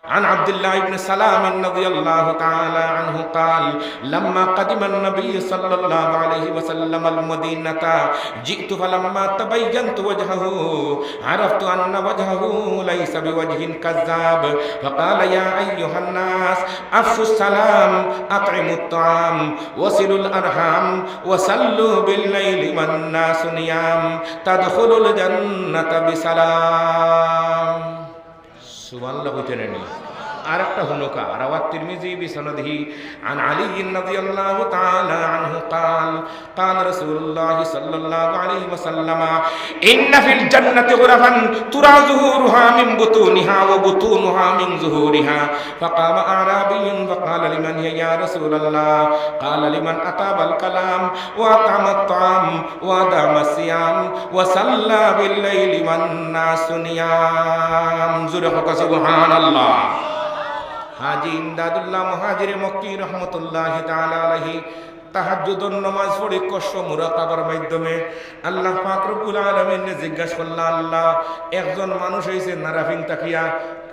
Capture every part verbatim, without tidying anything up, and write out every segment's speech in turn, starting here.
عن عبد الله بن سلام رضي الله تعالى عنه قال: لما قدم النبي صلى الله عليه وسلم المدينة، جئت فلما تبينت وجهه، عرفت أن وجهه ليس بوجه كذاب، فقال: يا أيها الناس، أفشوا السلام، أطعموا الطعام، وصلوا الأرحام، وصلوا بالليل والناس نيام، تدخلوا الجنة بسلام. সুবহানাল্লাহ কইতে নানি? আর একটা হুনকা, رواه الترمذي بسنده عن علي رضي الله تعالى عنه قال: قال رسول الله صلى الله عليه وسلم: إن في الجنة غرفا ترى ظهورها من بطونها وبطونها من ظهورها. فقام أعرابي فقال: لمن هي يا رسول الله؟ قال: لمن أطاب الكلام وأطعم الطعام وأدام الصيام وصلى بالليل والناس نيام. জোরে কউক্কা সুবহানাল্লাহ। হাজী ইমদাদুল্লাহ মুহাজিরে মক্কি রহমতুল্লাহি তাআলা আলাইহি তাহাজ্জুদর নামাজ পড়ি কষ্ট মুরাকাবার মাধ্যমে আল্লাহ পাক রব্বুল আলামিনরে জিজ্ঞাসা করলা, "আল্লাহ, একজন মানুষ অইছে নারাফিং থাকিয়া,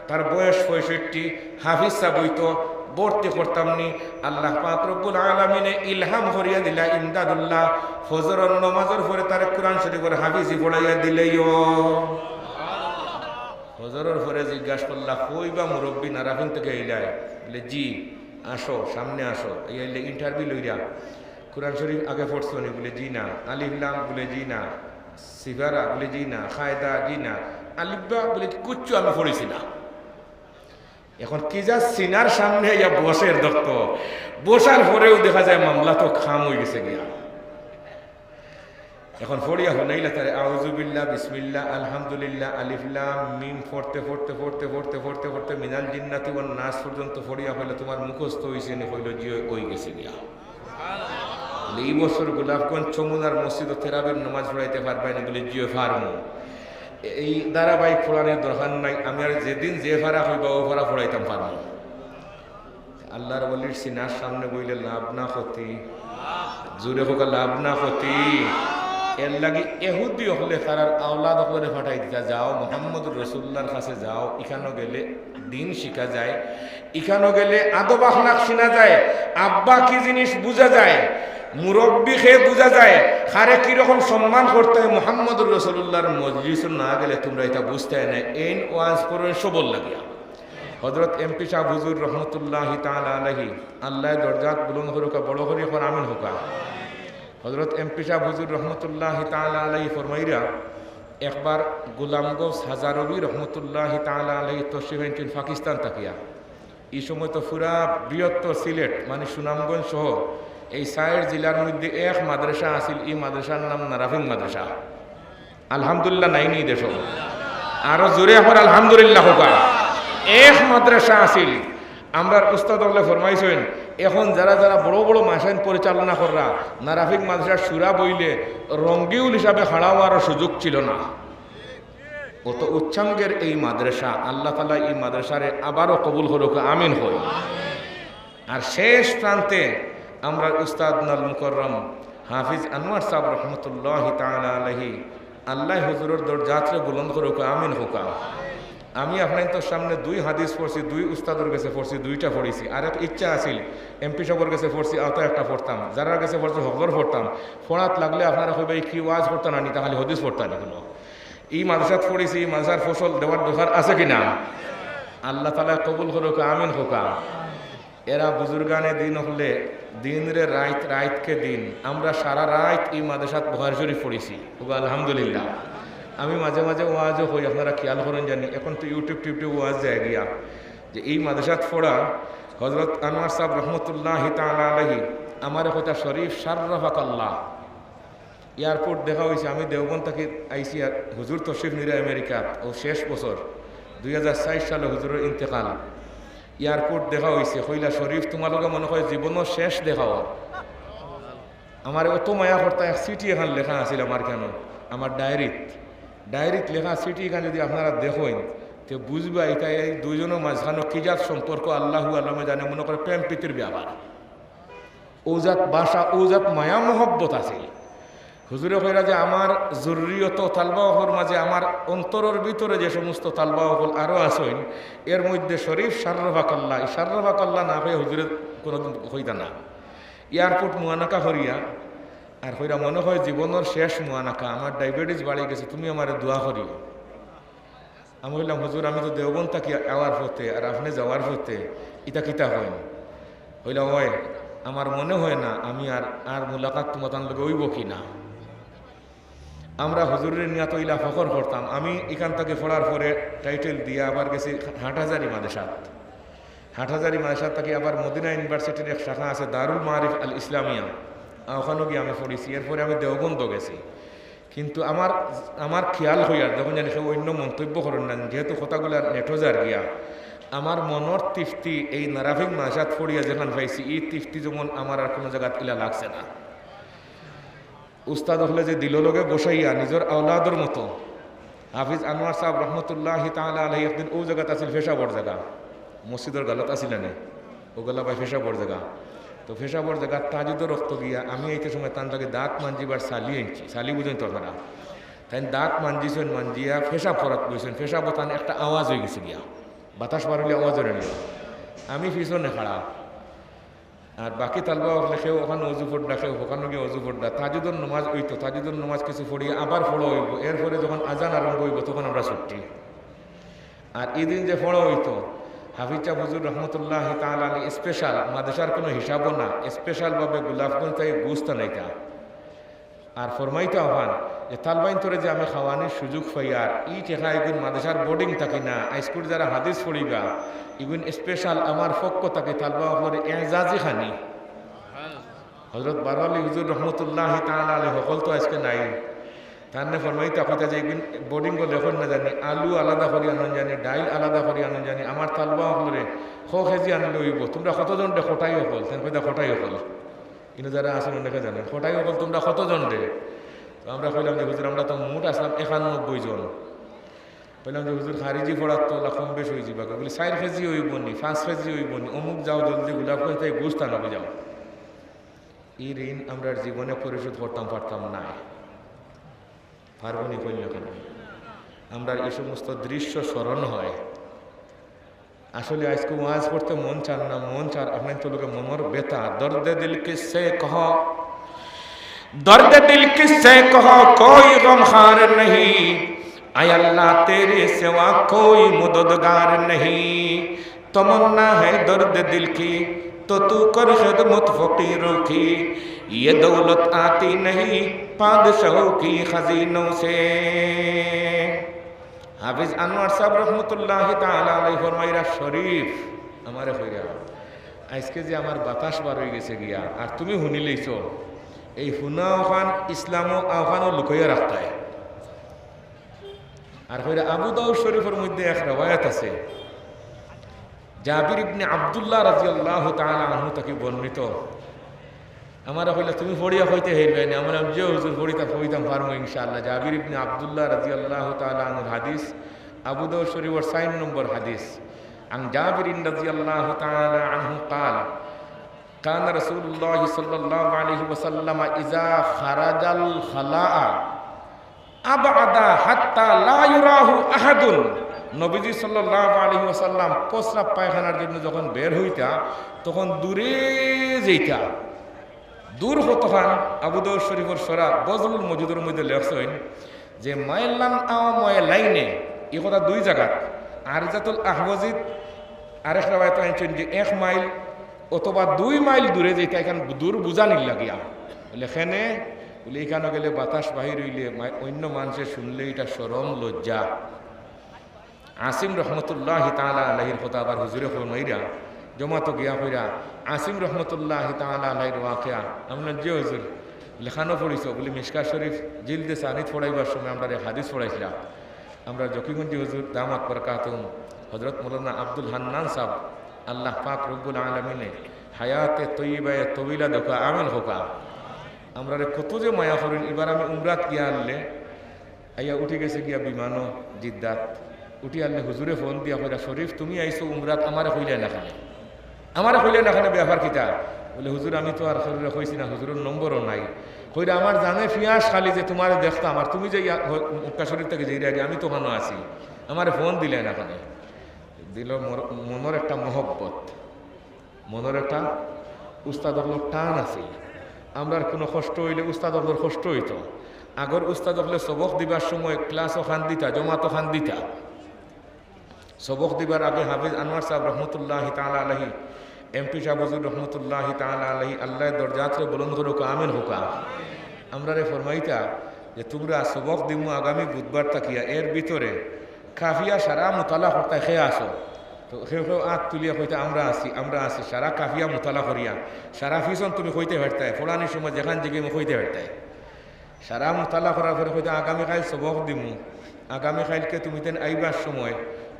তার বয়স পঁয়ষট্টি, হাফিজ সাব অইতো, ভর্তি করতাম নি?" আল্লাহ পাক রব্বুল আলামিনে ইলহাম করিয়া দিলা ইমদাদুল্লাহ, ফজরর নামাজর পরে তারে কোরআন শরীফর হাফিজি পড়াইয়া দিলাইও। ফজরর পরে জিজ্ঞাসা করলা, "কই বা মুরব্বি নারাফিং থাকি আইলায়?" বলে, "জি, আসো, সামনে আসো।" এই আইলে ইন্টারভিউ লইরা, "কোরআন শরীফ আগে পড়ছো নি?" বলে, "জি না।" "আলিফ লাম?" বলে, "জি না।" "সিফারা?" বলে, "জি না।" "কায়দা?" "জি না।" "আলিব্বা?" বলে, "কিচ্ছু আমি পড়ছি না।" এখন কি যা সিনার সামনে আইয়া বসের দক্ত, বসার পরেউ দেখা যায় মামলা তো খাম অইগেছে গিয়া। এখন পড়িয়া হুনাইলা তারে, আউযুবিল্লাহ, বিসমিল্লাহ, আলহামদুলিল্লাহ, আলিফ লাম মিম পড়তে, পড়তে, পড়তে, পড়তে, পড়তে, পড়তে, মিনাল জিন্নাতি ওয়ান নাস পর্যন্ত পড়িয়া কইলা, "তুমার মুখস্থ অইছে নি?" কইলো, "জি, অই-, অইগেছে গিয়া।" বলে, "ই বছর গোলাপগঞ্জ চমুনার মসজিদো তেরাবির নামাজ পড়াইতে পারবায় নি?" বলে, "জি, অয় পারমু।" এই ধারাবাহিক পড়ানির দরকার নাই, আমি আর যেদিন যে ফারা কইবা, অউ ফারা পড়াইতাম পারমু। আল্লাহর ওলির সিনার সামনে বইলে লাভ না ক্ষতি? জোরে কউক্কা, লাভ না ক্ষতি? এরলাগি এহুদি অকলে তারার আওলাদ অকলরে পাঠাই দিতা, "যাও, মুহাম্মদুর রাসূলুল্লাহর কাছে যাও, ইখানো গেলে দিন শিখা যায়, ইখানো গেলে আদব আখলাক শিনা যায়, আব্বা কি জিনিস বুঝা যায়, মুরব্বি কে বুঝা যায়, কারে কিরকম সম্মান করতে অয়, মুহাম্মদুর রাসূলুল্লাহর মজলিসো না গেলে তুমরা ইতা বুঝতায় নায়।" এইন ওয়াজ করইন সবর লাগিয়া। হযরত এমপি সাব হুজুর রহমতুল্লাহি তাআলা আলাইহি, আল্লায় দরজাত বুলন্দ করউক্কা, বড় করি কউক্কা আমিন কউক্কা। হযরত এমপি সাব হুজুর রহমতুল্লাহি তাআলা আলাইহি ফরমাইরা, একবার গোলাম গৌস হাজারবি রহমতুল্লাহি তাআলা আলাইহি তশরিফ আনছইন পাকিস্তান থাকিয়া। ই সময় তো পুরা বৃহত্তর সিলেট, মানে সুনামগঞ্জ সহ এই চাইর জেলার মধ্যে এক মাদ্রাসা আছিল, ই মাদ্রাসার নাম নারাফিং মাদ্রাসা। আলহামদুলিল্লাহ নাই নি দেশো? আরো জোরে এখন আলহামদুলিল্লাহ কউক্কা। এক মাদ্রাসা আছিল। আমরার উস্তাদ অকলে ফরমাইছইন, এখন যারা যারা বড় বড় মাসাইন পরিচালনা কররা, নারাফিং মাদ্রাসার শুরা বইলে রঙ্গিউল হিসাবে খাড়া অওয়ারও সুযোগ ছিল না। অত উচ্চাঙ্গের এই মাদ্রাসা, আল্লাহ তাআলা ই মাদ্রাসারে আবারও কবুল করউক্কা, আমিন কই। আর শেষ প্রান্তে আমরার উস্তাদ নাল মুকররম হাফিজ আনোয়ার সাব রহমতুল্লাহি তাআলা আলাইহি, আল্লায় হুজুরর দরজাতরে বুলন্দ করউক্কা, আমিন কউক্কা। আমি আপনাইনতর সামনে দুই হাদিস পড়ছি, দুই উস্তাদর গেছে পড়ছি, দুইটা পড়ছি। আরেক ইচ্ছা আছিল, এমপি সাবর গেছে পড়ছি, অতা একটা পড়তাম, যারার গেছে পড়ছি হকলর পড়তাম। পড়াত লাগলে আপনারা কইবা, "ই কি ওয়াজ করতা না নি, তা খালি হাদিস পড়তা নি কুনু?" ই মাদ্রাসাত পড়ছি, ই মাদ্রাসার ফসল দেওয়ার দরকার আছে কি না? আল্লাহ তাআলায় কবুল করউক্কা, আমিন কউক্কা। এরা বুজুর্গানে দিন অকলে দিনরে রাইত, রাইতকে দিন। আমরা সারা রাইত ই মাদ্রাসাত বুখারী শরীফ পড়ছি। কউক্কা আলহামদুলিল্লাহ। আমি মাঝে মাঝে ওয়াজও কই, আপনারা খিয়াল করইন জানি, এখন তো YouTube টিউটিউব ওয়াজ যায় গিয়া, যে ই মাদ্রাসাত পড়া হযরত আনোয়ার সাব রহমতুল্লাহি তাআলা আলাইহি আমারে কইতা, "শরীফ শাররাফাকাল্লাহ।" এয়ারপোর্ট দেখা অইছে, আমি দেওবন্দ থাকি আইছি, আর হুজুর তশরিফ নিরা আমেরিকাত, অউ শেষ বছর, দুই হাজার চাইর সালে হুজুরর ইন্তেকাল। এয়ারপোর্ট দেখা অইছে, কইলা, "শরীফ, তুমার লগে মনে কয় জীবনর শেষ দেখা অর।" আমারে অত মায়া করতা, এক চিঠি এখান লেখা আছিল আমার কেন, আমার ডায়েরিত। ডায়েরিত লেখা চিঠি এখান যদি আপনারা দেখইন, তে বুঝবা ইটা এই দুইজনর মাঝখানো কি জাত সম্পর্ক আল্লাহু আলমে জানে, মনে করে প্রেম প্রীতির ব্যাপার। অউ জাত ভাষা, অউ জাত মায়া মহব্বত আছিল। হুজুরে কইরা যে আমার জুররিয়ত তালবা অকলর মাঝে আমার অন্তরর ভিতরে যে সমস্ত তালবা অকল আরো আছইন, এর মধ্যে শরীফ শাররফাকাল্লাহ, এই শাররফাকাল্লাহ না কইয়া হুজুরে কোনোদিন কইতা না। এয়ারপোর্ট মুআনাকা করিয়া আর কইরা, "মনে হয় জীবনর শেষ মুআনাকা, আমার ডায়াবেটিস বাড়ি গেছে, তুমি আমারে দোয়া করিও।" আমি কইলাম, "হুজুর, আমি তো দেওবন্দ থাকি আওয়ার পথে, আর আপনে যাওয়ার পথে, ইতা কিতা কইন?" কইলা, "ওই, আমার মনে হয় না আমি আর, আর মুলাকাত তুমাতান লগে অইবো কি না।" আমরা হুজুররে নিয়া তো ইলা ফখর করতাম। আমি ইখান থাকি পড়ার পরে টাইটেল দিয়া আবার গেছি হাটহাজারী মাদ্রাসাত। হাটহাজারী মাদ্রাসাত থাকি আবার মদিনা ইউনিভার্সিটির এক শাখা আছে দারুল মাআরিফ আল ইসলামিয়া, আর ওখানো গিয়া আমি পড়ছি। এরপরে আমি দেওবন্দ গেছি। কিন্তু আমার, আমার খেয়াল অইয়ার, যখন জানি কেউ অইন্য মন্তব্য করইন না, যেহেতু কথাগুলা নেটো যার গিয়া, আমার মনর তৃপ্তি এই নারাফিং মাদ্রাসাত পড়িয়া যেখান পাইছি, ই তৃপ্তি যেমন আমার আর কোনো জাগাত ইলা লাগছে না। উস্তাদ অকলে যে দিলর লগে বসাইয়া নিজর আওলাদর মতো, হাফিজ আনোয়ার সাব রহমতুল্লাহি তাআলা আলাইহি একদিন অউ জাগাত আছিল, পেশাবর জাগা, মসজিদর গালত আছিল না নি, অউ গালা বায় পেশাবর জাগা। তো পেশাবর জাগাত তাহাজ্জুদর অক্ত গিয়া আমি আইতে সময় তান লাগি দাঁত মাঞ্জিবার ছালি আনছি, ছালি বুঝইন তো আপনারা। তাইন দাঁত মাঞ্জিছইন, মাঞ্জিয়া পেশাব করাত বইছইন, পেশাবো তান একটা আওয়াজ অইগেছে গিয়া, বাতাস বার অইলে আওয়াজ অইলে। আমি পিছনে খাড়া, আর বাকি তালবা অকলে কেউ ওখানো অজু পড়রা, কেউ ওখানো গিয়া অজু পড়রা। তাহাজ্জুদর নমাজ অইতো, তাহাজ্জুদর নমাজ কিছু পড়িয়া আবার পড়া অইবো, এরপরে যখন আজান আরম্ভ অইবো তখন আমরা ছুট্টি। আর ইদিন যে পড়া অইতো, হাফিজ সাব হুজুর রহমতুল্লাহি তাআলা আলাইহি স্পেশাল, মাদ্রাসার কোনো হিসাবও না, স্পেশাল ভাবে গোলাপগঞ্জ থাকি গোস্ত আনাইতা। আর ফরমাইতা অখান যে তালবাইন্তরে যে আমি খাওয়ানির সুযোগ পাইয়ার, ই টেকা ইগুন মাদ্রাসার বোর্ডিং থাকি না, হাইস্কুল যারা হাদিস পড়িবা, ইগুন স্পেশাল আমার পক্ষ থাকি তালবা অকলরে এজাজি খানি। হজরত বারোয়ালি হুজুর রহমতুল্লাহি তাআলা আলাইহি হকল তো আজকে নাই। তানরে ফরমাইতা কইতা যে ইগুন বোর্ডিংও লেখইন না জানি, আলু আলাদা করি আনইন জানি, ডাইল আলাদা করি আনইন জানি, আমার তালবা অকলরে ক কেজি আনলে অইবো, তুমরা কতজনরে কটাই অকল, তাইন কইতা কটাই অকল। ইনো যারা আছইন অনেকে জানইন, কটাই অকল তুমরা কতজনরে? তো আমরা কইলাম যে, "হুজুর, আমরা তো মোট আছলাম একানব্বই জন।" কইলাম যে, "হুজুর, খারিজি পড়ার তো অলা কম বেশ অইযিবা।" কয়, বলে, "চাইর কেজি অইবো নি, পাঁচ কেজি অইবো নি, অমুক যাও জলদি গোলাপগঞ্জ থাকি গোস্ত আনো যাও।" ই ঋণ আমরার জীবনে পরিশোধ করতাম পারতাম নায়। পারবো নি কইন না কেনে? আমরার ই সমস্ত দৃশ্য স্মরণ হয়। আসলে আজকে ওয়াজ করতে মন চার না, মন চার আপনাইন্তর লগে মনর ব্যথা। দর্দে দিল কিসসে কহো, দর্দে দিল কিসসে কহো, কোই গমখার নেহি। আয় আল্লাহ, তেরে সিওয়া কোই মদদগার নেহি। তমন্না হ্যায় দর্দে দিল কি, তো তু কর খিদমত ফকিরোঁ কি। ইয়ে দৌলত আতি নেহি বাদশাহোঁ কি খাজিনোঁ সে। হাফিজ আনোয়ার সাব রহমতুল্লাহি তাআলা আলাইহি ফরমাইরা, "শরীফ, আমারে কইরা, আজকে যে আমার বাতাস বার অইগেছে গিয়া, আর তুমি হুনিলাইছো, এই হুনা অখান ইসলামো অখানো লুকাইয়া রাখতায়।" আর কইরা, আবু দাউদ শরীফর মধ্যে এক রেওয়ায়াত আছে, জাবির ইবনে আব্দুল্লাহ রাদিয়াল্লাহু তাআলা আনহু থাকি বর্ণিত। আমারে কইলা, "তুমি পড়িয়া কইতে পারবায় নি?" আমি কইলাম, "জি হুজুর, পড়িতাম, পড়িতাম পারমু ইনশাআল্লাহ।" জাবির ইবনে আব্দুল্লাহ রাদিয়াল্লাহু তাআলা আনহুর হাদিস, আবু দাউদ শরীফর চাইর নম্বর হাদিস। عن جابر رضي الله تعالى عنه قال، كان رسول الله صلى الله عليه وسلم إذا خرج الخلاء أبعد حتى لا يراه أحد। নবীজি সাল্লাল্লাহু আলাইহি ওয়াসাল্লাম প্রস্রাব পায়খানার জন্য যখন বের হইতা, তখন দূরে যাইতা। দূর কতখান? আবু দাউদ শরীফর শরা বজলুল মজিদর মধ্যে লেখছইন যে মাইলান আও মাইলাইনে, ই কথা দুই জাগাত, আরজাতুল আহওয়াজিত আরেক রেওয়ায়াত আনছইন যে এক মাইল অথবা দুই মাইল দূরে যাইতা, ইখান দূর বুঝানির লাগিয়া। বলে, কেনে? বলে, ইখানো গেলে বাতাস বাহির অইলে মা-, অইন্য মানষে হুনলে ইটা শরম, লজ্জা। আসিম রহমতুল্লাহি তাআলা আলাইহির কথা আবার হুজুরে ফরমাইরা, জমাতো গিয়া কইরা, আসিম রহমতুল্লাহি তাআলা আলাইহির ওয়াকিয়া। আমি কইলাম, "জি হুজুর।" বলে, "কানো পড়িছো?" বলে, "মিশকাত শরীফ জিলদে সানিত পড়াইবার সময় আমরারে এক হাদিস পড়াইছিলা।" আমরার জকিগঞ্জি হুজুর দামাত বরকাতুহুম, হযরত মাওলানা আব্দুল হান্নান সাব, আল্লাহ পাক রব্বুল আলামিনে হায়াতে তৈয়বায়ে তবিলা দেউক্কা, আমিন কউক্কা। আমরারে কত যে মায়া করইন, ইবার আমি উমরাত গিয়া আনলে, আইয়া উঠি গেছে গিয়া বিমানো জিদ্দাত, উঠি আনলে হুজুরে ফোন দিয়া কইরা, "শরীফ, তুমি আইছো উমরাত, আমারে কইলায় না কেনে? আমারে কইলায় না কেনে, ব্যাপার কিতা?" বলে, "হুজুর, আমি তো আর কেউরে কইছি না, হুজুরর নম্বরও নাই।" কইরা, "আমার জানে পিয়াস খালি যে তুমারে দেখতাম, আর তুমি যে ইয়া-, হ-, মক্কা শরীফ থাকি যাইরায় গি, আমি তো অখানো আছি, আমারে ফোন দিলায় না কেনে?" দিল মর-, মনর একটা মহব্বত, মনর একটা উস্তাদ অকলর টান আছিল। আমরার কুনু কষ্ট অইলে উস্তাদ অকলর কষ্ট অইতো। আগর উস্তাদ অকলে সবক দিবার সময় ক্লাসও খান্দিতা, জমাতও খান্দিতা। সবক দিবার আগে হাফিজ আনোয়ার সাব রহমতুল্লাহি তাআলা আলাইহি, এমপি সাব হুজুর রহমতুল্লাহি তাআলা আলাইহি, আল্লায় দরজাতরে বুলন্দ করুক, আমিন কউক্কা। আমরারে ফরমাইতা যে, "তুমরা সবক দিমু আগামী বুধবার থাকিয়া, এর ভিতরে কাফিয়া সারা মুতালা করতায়, কে আছো?" তো কেউ কেউ আত তুলিয়া কইতা, "আমরা আছি, আমরা আছি।" সারা কাফিয়া মুতালা করিয়া, সারা ফিছন তুমি কইতায় পারতায়, পড়ানির সময় যেখান জিগাইমু কইতায় পারতায়। সারা মুতালা করার পরে কইতা, "আগামীকাইল সবক দিমু, আগামীকাইলকে তুমি তাইন আইবার সময়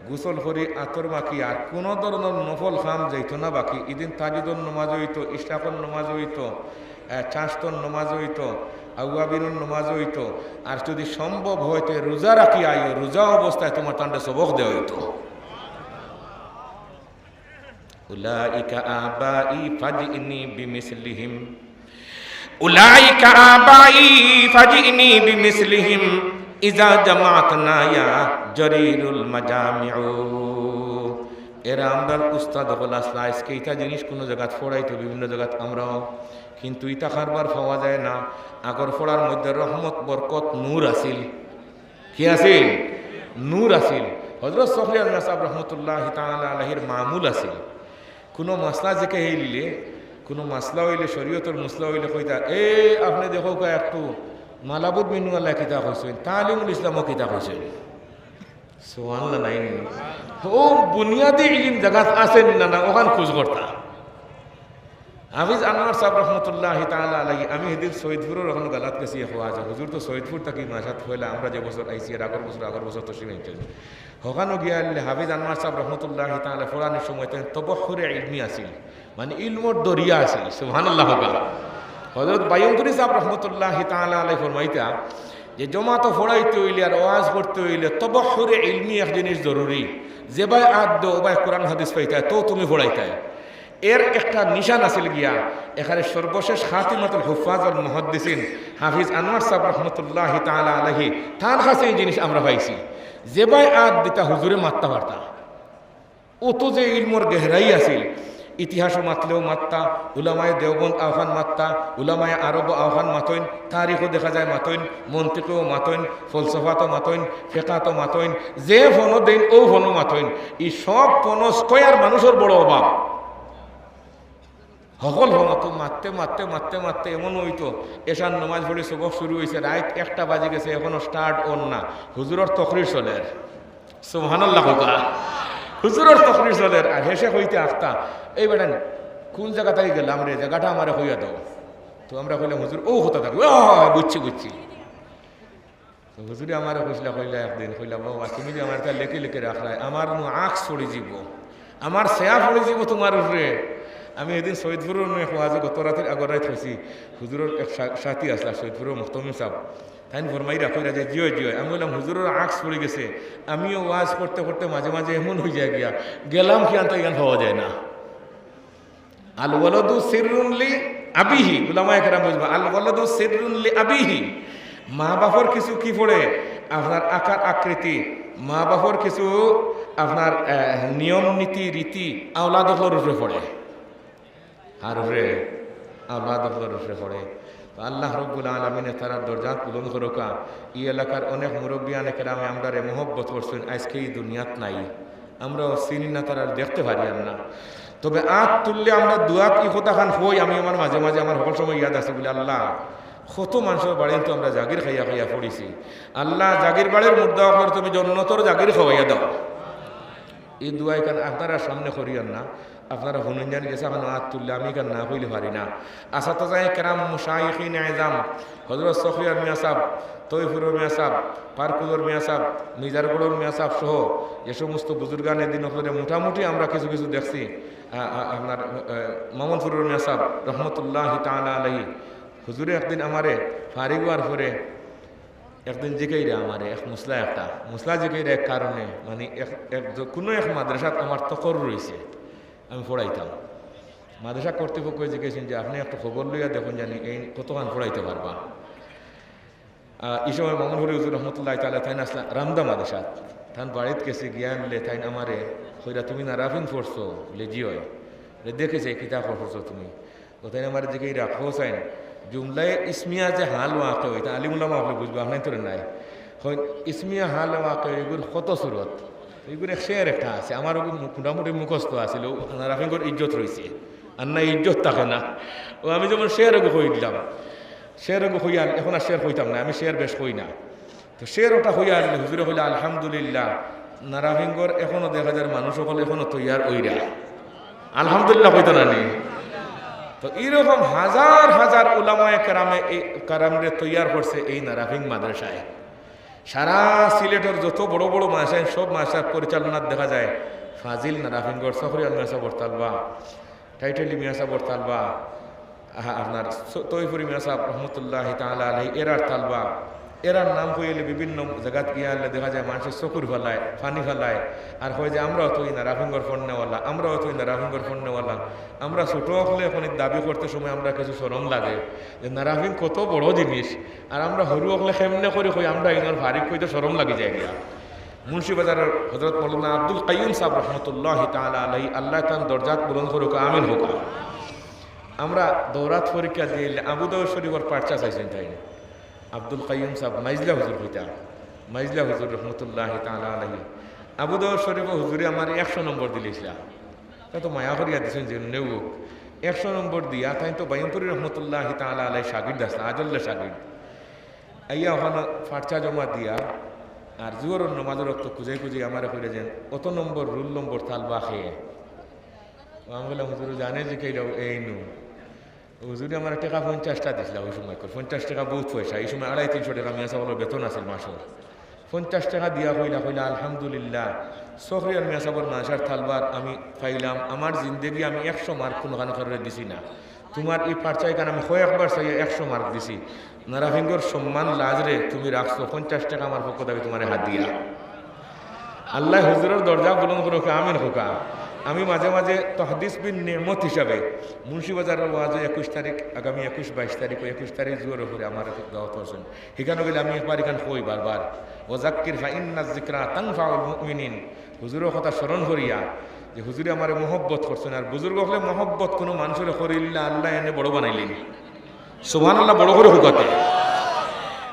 গোসল করি আতর মাখি, আর কুনু ধরনর নফল কাম যাইতো না বাকি। ইদিন তাহাজ্জুদর নমাজ অইতো, ইশরাকর নমাজ অইতো, আহ, চাশতর নমাজ অইতো, আউয়াবিনর নমাজ অইতো, আর যুদি সম্ভব অয় তে রোজা রাখি আইও, রোজা অবস্থায় তুমার তানরে সবক দেওয়া অইতো।" উলাইকা আবাই ফাজিনি বিমিসলিহিম। উলাইকা আবাই ফাজিনি বিমিসলিহিম ইজা জামাতনা ইয়া জরিরুল মাজামিউ। এরা আমরার উস্তাদ অকল আছলা, আইজকে ইতা জিনিস কুনু জাগাত পড়াইতো, বিভিন্ন জাগাত আমরাও, কিন্তু ইতা কারবার পাওয়া যায় না। আগর পড়ার মধ্যে রহমত, বরকত, নূর আছিল। কি আছিল? নূর আছিল। হযরত সখরিয়ার মিয়া সাব রহমতুল্লাহি তাআলা আলাইহির মামুল আছিল। কুনু মাসলা জিকাইলে, কুনু মাসলা অইলে, শরীয়তর মাসলা অইলে কইতা, "এ, আপনে দেখউক্কা একটু মালাবুদ মিনুয়াল্লায় কিতা কইছইন, তালিমুল ইসলামও কিতা কইছইন।" সুবহানাল্লাহ নায়নি? অউ বুনিয়াদি ইলিম জাগাত আছে নি না, না, অখান খুঁজ করতা। হাফিজ আনোয়ার সাব রহমতুল্লাহি তাআলা আলাইহি, আমি হিদিন সৈয়দপুরর অখানো গালাত গেছি, এক ওয়াজো। হুজুর তো সৈয়দপুর থাকি মাসাত পয়লা, আমরা যে বছর আইছি, এর আগর বছর, আগর বছর তশরিফ আনছইন। অখানো গিয়া আইলে হাফিজ আনোয়ার সাব রহমতুল্লাহি তাআলা পড়ানির সময় তাইন তবহহুরে ইলমি আছিল, মানে ইলমর দরিয়া আছিল। সুবহানাল্লাহ কউক্কা। হযরত বায়ুনতুরি সাব রহমতুল্লাহি তাআলা আলাইহি ফরমাইতা যে জমাতো পড়াইতে অইলে আর ওয়াজ করতে অইলে তবহহুরে ইলমি এক জিনিস জরুরি। যেবায় আত দেও, অবায় কুরআন হাদিস পাইতায়, তো তুমি পড়াইতায়। এর একটা নিশান আছিল গিয়া, এখানে সর্বশেষ খাতিমাতুল হুফফাজ ওয়াল মুহাদ্দিসিন হাফিজ আনোয়ার সাব রহমতুল্লাহি তাআলা আলাইহি, তান কাছে ই জিনিস আমরা পাইছি। যেবায় আত দিতা হুজুরে মাততা পারতা। অতো যে ইলমর গেহরাই আছিল, ইতিহাসও মাতলেও মাততা, উলামায়ে দেওবন্দ অউখান মাততা, উলামায়ে আরবও অউখান মাতইন, তারিখও দেখা যায় মাতইন, মন্তিকেও মাতইন, ফলসফাতও মাতইন, ফেকাতও মাতইন, যে ফনো দেইন অউ ফনো মাতইন। ই সব ফনো স্কয়ার মানুষর বড় অভাব। হকল ফনো তো মাততে, মাততে, মাততে, মাততে এমন অইতো, এশার নমাজ পড়ি সবক শুরু অইছে, রাইত একটা বাজি গেছে, এখনো start অর না, হুজুরর তকরির চলের। সুবহানাল্লাহ কউক্কা। হুজুরর তকরির চলের, আর হেষে কইতে আখতা, "এই বেটাইন, কুন জাগা থাকি গেলাম রে, জাগাটা আমারে কইয়া দেও।" তো আমরা কইলাম, "হুজুর, অউ কথা থাকি।" "ও, বুঝছি, বুঝছি।" তো হুজুরে আমারে কইছলা, কইলা একদিন, কইলা, "বাবা, তুমি যে আমার ইতা লেখি লেখি রাখরায়, আমার নু আক্স পড়ি যিবো, আমার ছায়া পড়ি যিবো তুমার উপরে।" আমি হিদিন সৈয়দপুরর নু এক ওয়াজো গত রাতির আগর রাইত কইছি, হুজুরর এক সা-, সাথী আছলা সৈয়দপুরর মুহতামিম সাব, তাইন ফরমাইরা কইরা যে, "জি অয়, জি অয়।" আমি কইলাম, "হুজুরর আক্স পড়ি গেছে, আমিও ওয়াজ করতে করতে মাঝে মাঝে এমন অইযায় গিয়া, গেলাম কিয়ান তা ইখান পাওয়া যায় না।" আল ওয়ালাদু সিররুন লি আবিহি, উলামায়ে কেরাম বুঝবা, আল ওয়ালাদু সিররুন লি আবিহি। মা বাপর কিছু কি পড়ে? আপনার আকার আকৃতি, মা বাপর কিছু আপনার, আহ, নিয়ম নীতি রীতি আওলাদ অকলর উপরে পড়ে। আর উপরে আওলাদ অকলর উপরে পড়ে। তো আল্লাহ রব্বুল আলামিনে তারার দরজাত বুলন্দ করুক্কা। ই এলাকার অনেক মুরব্বিয়ানে কেরামে আমরারে মহব্বত করছইন, আইজকে ই দুনিয়াত নাই। আমরাও চিনি না, তারারে দেখতে পারিয়ার না। তবে আত তুললে আমরা দোয়াত ই কথাখান কই, আমি আমার মাঝে মাঝে আমার হকল সময় ইয়াদ আছে বলে, "আল্লাহ, কত মানষর বাড়িত তো আমরা জাগির খাইয়া খাইয়া পড়িছি। আল্লাহ, জাগির বাড়ির মুর্দা অকলরে তুমি জন্নতর জাগির খাওয়াইয়া দেও।" ই দোয়া ইখান আপনারার সামনে করিয়ার না, আপনারা হুনইন জানি গেছে, অখন আত তুললে আমি ইখান না কইলে পারি না। আসাতাজায়ে কেরাম, মুশাইখিনে এজাম, হযরত সখরিয়ার মিয়া সাব, তৈফুরর মিয়া সাব, পারকুলর মিয়া সাব, মিজারগড়র মিয়া সাব সহ যে সমস্ত বুজুর্গানে দিন অকলরে মোটামুটি আমরা কিছু কিছু দেখছি, আ, আ, আপনার, আ, মামুনপুরর মিয়া সাব রহমতুল্লাহি তাআলা আলাইহি, হুজুরে একদিন আমারে ফারিগ অওয়ার পরে একদিন জিকাইরা আমারে এক মাসলা একটা, মাসলা জিকাইরা এক কারণে, মানে এক, এক, কুনু এক মাদ্রাসাত আমার তকররু অইছে, আমি পড়াইতাম। মাদ্রাসা কর্তৃপক্ষ জিজ্ঞেসেন যে, "আপনি একটু খবর লইয়া দেখুন জানি এই কতখান পড়াইতে পারবা।" আহ, এই সময় মামুন হরি হুজুর রহমতুল্লাহ তাআলা তাইন আসলা রামদা মাদ্রাসা। তান বাড়িত গেছি গিয়া আনলে তাইন আমারে কইরা, "তুমি নারাফিং পড়ছো?" বলে, "জি অয়।" বলে, "দেখি চাই কিতা পড়ছো তুমি।" ও তাইন আমারে জিগাইরা, "হোসাইন, জুমলায়ে ইসমিয়া যে হাল ওয়াকিয়া অয়, ইতা আলিম উলামা অকলে বুঝবা, আপনাইনতরে নায়। হয় ইসমিয়া হাল ওয়াকিয়া অয়, ইগুর কত সুরত।" ইগুর এক শের একটা আছে, আমার ওগু মু-, মোটামুটি মুখস্থ আছিল, ও নারাফিঙ্গর ইজ্জত রইছে। আর না ইজ্জত থাকে না। ও আমি যেমন শের ওগু কই দিলাম, শের ওগু কইয়া, এখন আর শের কইতাম না, আমি শের বেশ কই না। তো শের ওটা কইয়া আনলে হুজুরে কইলা, "আলহামদুলিল্লাহ, নারাফিঙ্গর এখনো দেখা যার মানুষ অকল এখনো তৈয়ার অইরা।" আলহামদুলিল্লাহ কইতো না নি? তো এইরকম হাজার হাজার উলামায়ে কেরামে, এই কেরামরে তৈয়ার করছে এই নারাফিং মাদ্রাসায়। সারা সিলেটর যত বড় বড় মাদ্রাসা, সব মাদ্রাসার পরিচালনাত দেখা যায় ফাজিল নারাফিঙ্গর, সখরিয়াল মিয়া সাবর তালবা, টাইটলি মিয়া সাবর তালবা, আহা, আপনার স-, তৈফুরি মিয়া সাব রহমতুল্লাহ তাআলা আলাইহি এরার তালবা, এরার নাম কইলে বিভিন্ন জাগাত গিয়া আনলে দেখা যায় মানুষের চকুর ফালায়, পানি ফালায়, আর কয় যে, "আমরাও তো এই নারাফিঙ্গর ফন্নেওয়ালা, আমরাও তো এই নারাফিঙ্গর ফন্নেওয়ালা।" আমরা ছোট অকলে এখন এই দাবি করতে সময় আমরা কিছু শরম লাগে যে নারাফিং কত বড় জিনিস, আর আমরা হুরু অকলে কেমনে করি কই, আমরা ইনার ফারিক কইতে শরম লাগি যায় গিয়া। মুন্সিবাজারর হযরত মৌলানা আব্দুল কাইয়ুম সাব রহমতুল্লাহ তাআলা আলাইহি, আল্লাহ তান দরজাত বুলন্দ করুক, আমিন হোক। আমরা দৌরাত পরীক্ষা দিলে আবু দাউদ শরীফর পার্চা চাইছইন তাইন। আব্দুল কাইয়ুম সাব মাইজলা হুজুর কইতা, মাইজলা হুজুর রহমতুল্লাহ তাআলা আলাইহি। আবু দাউদ শরীফ হুজুরে আমারে একশো নম্বর দিলিছলা। তা তো মায়া করিয়া দিছইন যে নেও। একশো নম্বর দিয়া তাইন তো বাইমপুরি রহমতুল্লাহ তাআলা আলাইহি শাগির্দ আছলা, আজল্লা শাগির্দ। আইয়া ওখানো পার্চা জমা দিয়া আর জোহরর নমাজর অক্ত খুজাই খুজাই আমারে কইরা যেন, "অত নম্বর, রুল নম্বর তালবা কে?" ও আমি কইলাম, "হুজুর জানে যে কেইলা এই নু।" হুজুরে আমারে টেকা পঞ্চাশটা দিছলা ওই সময় করি। পঞ্চাশ টেকা বউত পয়সা। এই সময় আড়াই তিনশো টেকা মিয়া সাবর বেতন আছিল মাসর। পঞ্চাশ টেকা দিয়া কইলা, কইলা, "আলহামদুলিল্লাহ, সখরিয়াল মিয়া সাবর মাদ্রাসার তালবাত আমি পাইলাম। আমার জিন্দেগি আমি একশো মার্ক কুনুখান কারোরে দিছি না। তুমার এই পার্চা ইখান আমি কয়েকবার চাইয়া একশো মার্ক দিছি। নারাফিঙ্গর সম্মান লাজরে তুমি রাখছো, পঞ্চাশ টেকা আমার পক্ষ থাকি তুমারে হাদিয়া।" আল্লাহ হুজুরর দরজা বুলন্দ করুক, আমিন হোকা। আমি মাঝে মাঝে তহদিস বিন নিয়ামত হিসাবে মুন্সিবাজারর ওয়াজো একুশ তারিখ, আগামী একুশ বাইশ তারিখ, ওই একুশ তারিখ জোহরর পরে আমার দাওয়াত করছইন। হিখানো গেলে আমি একবার ইখান কই বারবার, "ওয়াজাক্কির ফাইন্নাজ যিকরা তানফাউল মুমিনিন।" হুজুরর কথা স্মরণ করিয়া যে হুজুরে আমারে মহব্বত করছইন, আর বুজুর্গ অকলে মহব্বত কুনু মানষরে করিল্লা আল্লাহ এনে বড় বানাইলিন। সুবহানাল্লাহ, বড় করি হুকাতে।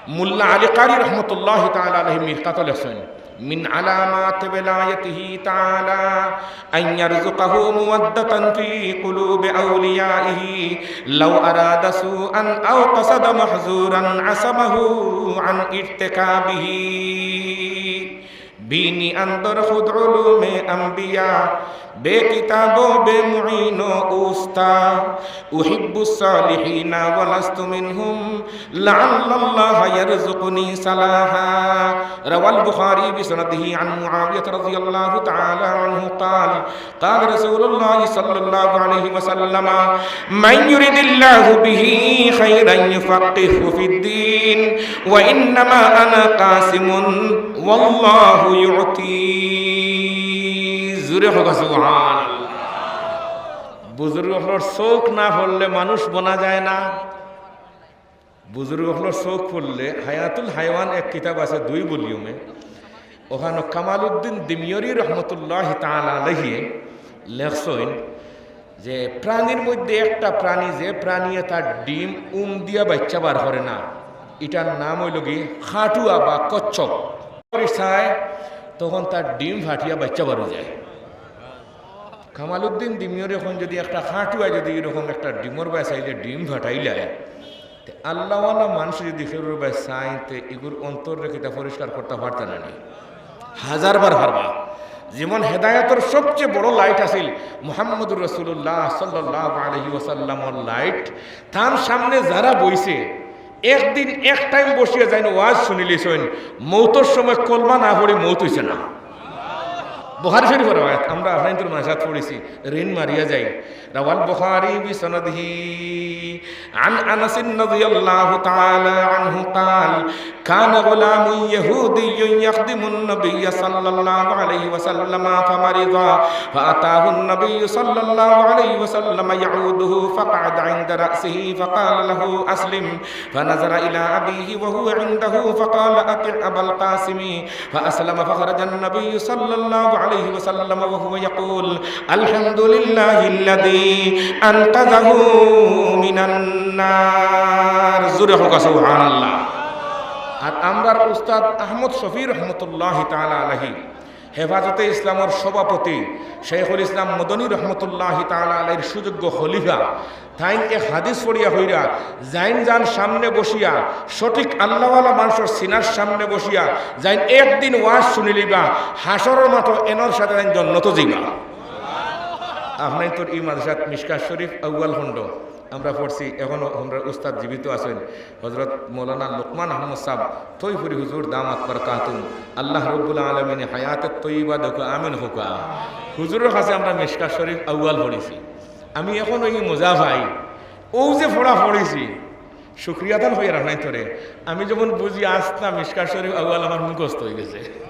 মোল্লা আলী কারি রহমতুল্লাহ তাআলা আলাইহি মিরকাতো লেখছইন, "মিন আলামাতি ওয়ালায়াতিহি তাআলা আন ইয়ারযুকাহু মাওয়াদ্দাতান ফি কুলুবি আউলিয়াইহি, লাউ আরাদা সুআন আও কাসাদা মাহযুরান আসামাহু আন ইরতিকাবিহি।" بيني أندر خذ علوم أنبياء، بكتاب بمعين أستا، أحب الصالحين ولست منهم، لعل الله يرزقني صلاحا. روى البخاري بسنده عن معاوية رضي الله تعالى عنه قال، قال رسول الله صلى الله عليه وسلم، من يرد الله به خيرا يفقهه في الدين، وإنما أنا قاسم والله يعطي। জোরে হোক সুবহানাল্লাহ। বুজুর্গ অকলর চউখ না পড়লে মানুষ বনা যায় না। বুজুর্গ অকলর চউখ পড়লে, হায়াতুল হায়ওয়ান এক কিতাব আছে দুই ভলিউমে, ওখানো কামালউদ্দিন দিমিয়রি রহমতুল্লাহ তাআলা আলাইহি লেখছইন যে প্রাণীর মধ্যে একটা প্রাণী, যে প্রাণীয়ে তার ডিম উম দিয়া বাইচ্চা বার করে না, ইটার নাম অইলো গি খাটুয়া বা কচ্ছপ। করি চায়, তখন তার ডিম ফাটিয়া বাইচ্চা বার অই যায়। কামালউদ্দিন দিমিয়রে কইন যদি একটা খাটুয়া যদি এরকম একটা ডিমর বায় চাইলে ডিম ফাটাইলায়, তে আল্লাহওয়ালা মানষে যদি কেউর বায় চাইন, তে ইগুর অন্তররে কিতা পরিষ্কার করতা পারতা না নি? হাজার বার পারবা। যেমন হেদায়াতর সবচেয়ে বড় লাইট আছিল মুহাম্মদুর রাসূলুল্লাহ সাল্লাল্লাহু আলাইহি ওয়াসাল্লামর লাইট, তান সামনে যারা বইছে, একদিন এক টাইম বসিয়া যাইন ওয়াজ শুনিলিছইন, মৌতর সময় কলমা না পড়ি মৌত অইছে না। বুখারী শরীফর রেওয়ায়াত, আমরা আপনাইনতর মাঝে পড়ছি, ঋণ মারিয়া যাই। رواه البخاري بسنده عن أنس رضي الله تعالى عنه قال: كان غلام يهودي يخدم النبي صلى الله عليه وسلم فمرض، فأتاه النبي صلى الله عليه وسلم يعوده، فقعد عند رأسه فقال له: أسلم. فنظر إلى أبيه وهو عنده فقال: أطع أبا القاسم. فأسلم، فخرج النبي صلى الله عليه وسلم وهو يقول: الحمد لله الذي أنقذه من النار. জোরে কউক্কা সুবহানাল্লাহ। আর আমরার উস্তাদ আহমদ শফি রহমতুল্লাহি তাআলা আলাইহি, হেফাজতে ইসলামর সভাপতি, শাইখুল ইসলাম মদনী রহমতুল্লাহি তাআলা আলাইহির সুযোগ্য খলিফা, তাইন এক হাদিস পড়িয়া কইরা, যেইন যান সামনে বসিয়া, সঠিক আল্লাহওয়ালা মানষর সিনার সামনে বসিয়া, যেইন একদিন ওয়াজ হুনিলিবা, হাশরর মাঠো এনর সাথে তাইন জন্নতো যাইবা। আপনাইনতর ই মাদ্রাসাত মিশকাত শরীফ আউয়াল খণ্ড আমরা পড়ছি, এখনো আমরার উস্তাদ জীবিত আছইন, হযরত মাওলানা লোকমান আহমদ সাব তৈফুরি হুজুর দামাত বারকাতুহুম। আল্লাহ রব্বুল আলামিনে হায়াতে তৈয়বা দেউক্কা, আমিন কউক্কা। হুজুরর কাছে আমরা মিশকাত শরীফ আউয়াল পড়ছি। আমি এখনো ই মজা পাই, অউ যে পড়া পড়ছি, শুকরিয়া আদায় করি আপনাইনতরে। আমি যেমন বুঝি আস্তা মিশকাত শরীফ আউয়াল আমার মুখস্থ অইগেছে।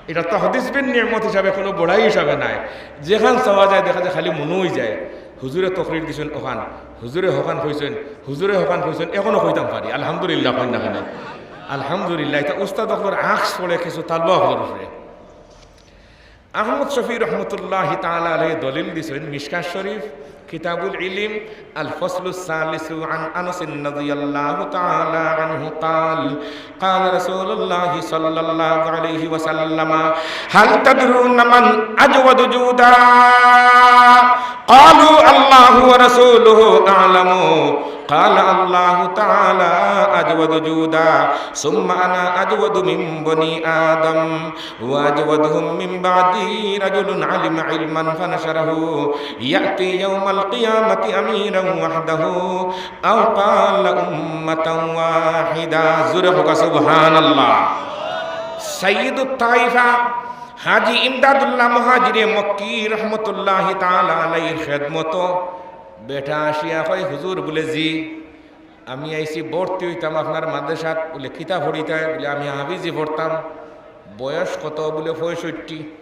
ইটা তাহদিস বিন নিয়ামত হিসাবে, কুনু বড়াই হিসাবে নায়। যেখান চাওয়া যায়, দেখা যায় খালি মনো অইযায়। হুজুরে তকরির দিছইন অখান, হুজুরে হখান কইছইন, হুজুরে হখান কইছইন, এখনো কইতাম পারি। আলহামদুলিল্লাহ কইন না কেন? আলহামদুলিল্লাহ। ইটা উস্তাদ অকলর আখস পড়ে কিছু তালবা অকলর উপরে। আহমদ শফি রহমতুল্লাহি তাআলা আলাইহি দলিল দিছইন মিশকাত শরীফ, কিতাবুল ইলিম, আল ফসলুস সালিসু, আন আনাসিন রাদিয়াল্লাহু তাআলা আনহু قال: قال رسول الله صلى الله عليه وسلم: هل تدرون من أجود جودا؟ قالوا: الله ورسوله أعلم. قال: الله تعالى أجود جودا، ثم أنا أجود من بني آدم، وأجودهم من بعدي رجل علم علما فنشره، يأتي يوم القيامة أميرا وحده، أو قال أمة واحدة. জোরে কউক্কা সুবহানাল্লাহ। সাইয়্যিদুত তাইফা হাজী ইমদাদুল্লাহ মুহাজিরে মক্কি রহমতুল্লাহি তাআলা আলাইহির খেদমতো বেটা আসিয়া কয়, "হুজুর," বুলে, "জি, আমি আইছি ভর্তি অইতাম আপনার মাদ্রাসাত।" বুলে, "কিতা পড়িতায়?" বুলে, "আমি হাফিজি পড়তাম।" "বয়স কত?" বুলে, "পঁয়ষট্টি।"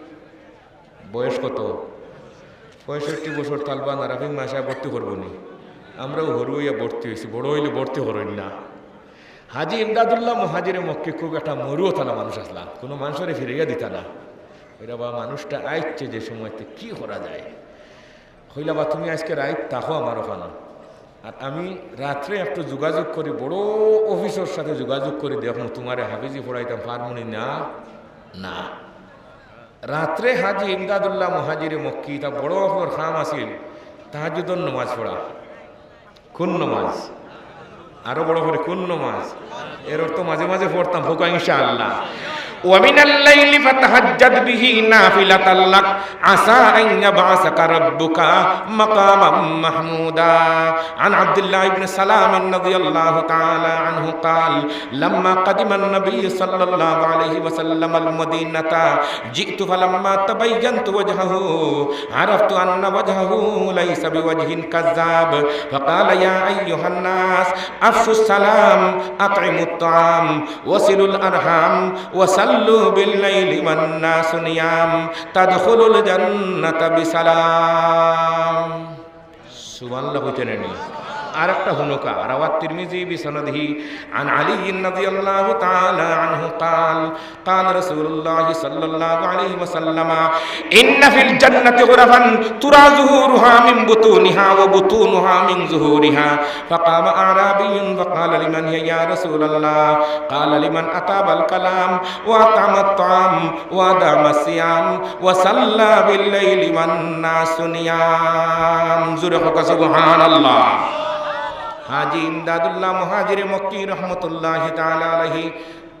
বয়স কত? পঁয়ষট্টি বছর তালবা নারাফিং মাসায় ভর্তি করবো নি? আমরাও হুরু অইয়া ভর্তি অইছি, বড় অইলে ভর্তি করইন না। হাজী ইমদাদুল্লাহ মুহাজিরে মক্কি খুব একটা মরুও তালা মানুষ আছলা, কুনু মানষরে ফিরাইয়া দিতা না। এরা বা মানুষটা আইছে যে সময়তে কি করা যায়? কইলা, "বা তুমি আইজকে রাইত থাকো আমার অখানো, আর আমি রাত্রে একটু যোগাযোগ করি, বড় অফিসর সাথে যোগাযোগ করি দেখমু তুমারে হাফিজি পড়াইতাম পারমু নি না।" না। রাত্রে হাজী ইমদাদুল্লাহ মুহাজিরে মক্কি, ইতা বড় অকলর কাম আছিল, তাহাজ্জুদর নমাজ পড়া। কুন নমাজ? আরো বড় করি, কুন নমাজ? এর অর্থ মাঝে মাঝে পড়তাম, কউক্কা ইনশাআল্লাহ। ومن الليل فتهجد به نافلة لك عسى أن يبعثك ربك مقاما محمودا. عن عبد الله بن سلام رضي الله تعالى عنه قال: لما قدم النبي صلى الله عليه وسلم المدينة جئت فلما تبينت وجهه عرفت أن وجهه ليس بوجه كذاب، فقال: يا أيها الناس، أفشوا السلام، أطعموا الطعام، وصلوا الأرحام، وصلوا بالليل والناس نيام، تدخلوا الجنة بسلام. সুবহানাল্লাহ কইতা নানি? আরেকটা হুনউক্কা, رواه الترمذي بسنده عن علي رضي الله تعالى عنه قال: قال رسول الله صلى الله عليه وسلم: إن في الجنة غرفا ترى ظهورها من بطونها وبطونها من ظهورها، فقام أعرابي فقال: لمن هي يا رسول الله؟ قال: لمن أطاب الكلام وأطعم الطعام وأدام الصيام وصلى بالليل والناس نيام. জোরে কউক্কা সুবহানাল্লাহ। হাজী ইমদাদুল্লাহ মুহাজিরে মক্কি রহমতুল্লাহি তাআলা আলাইহি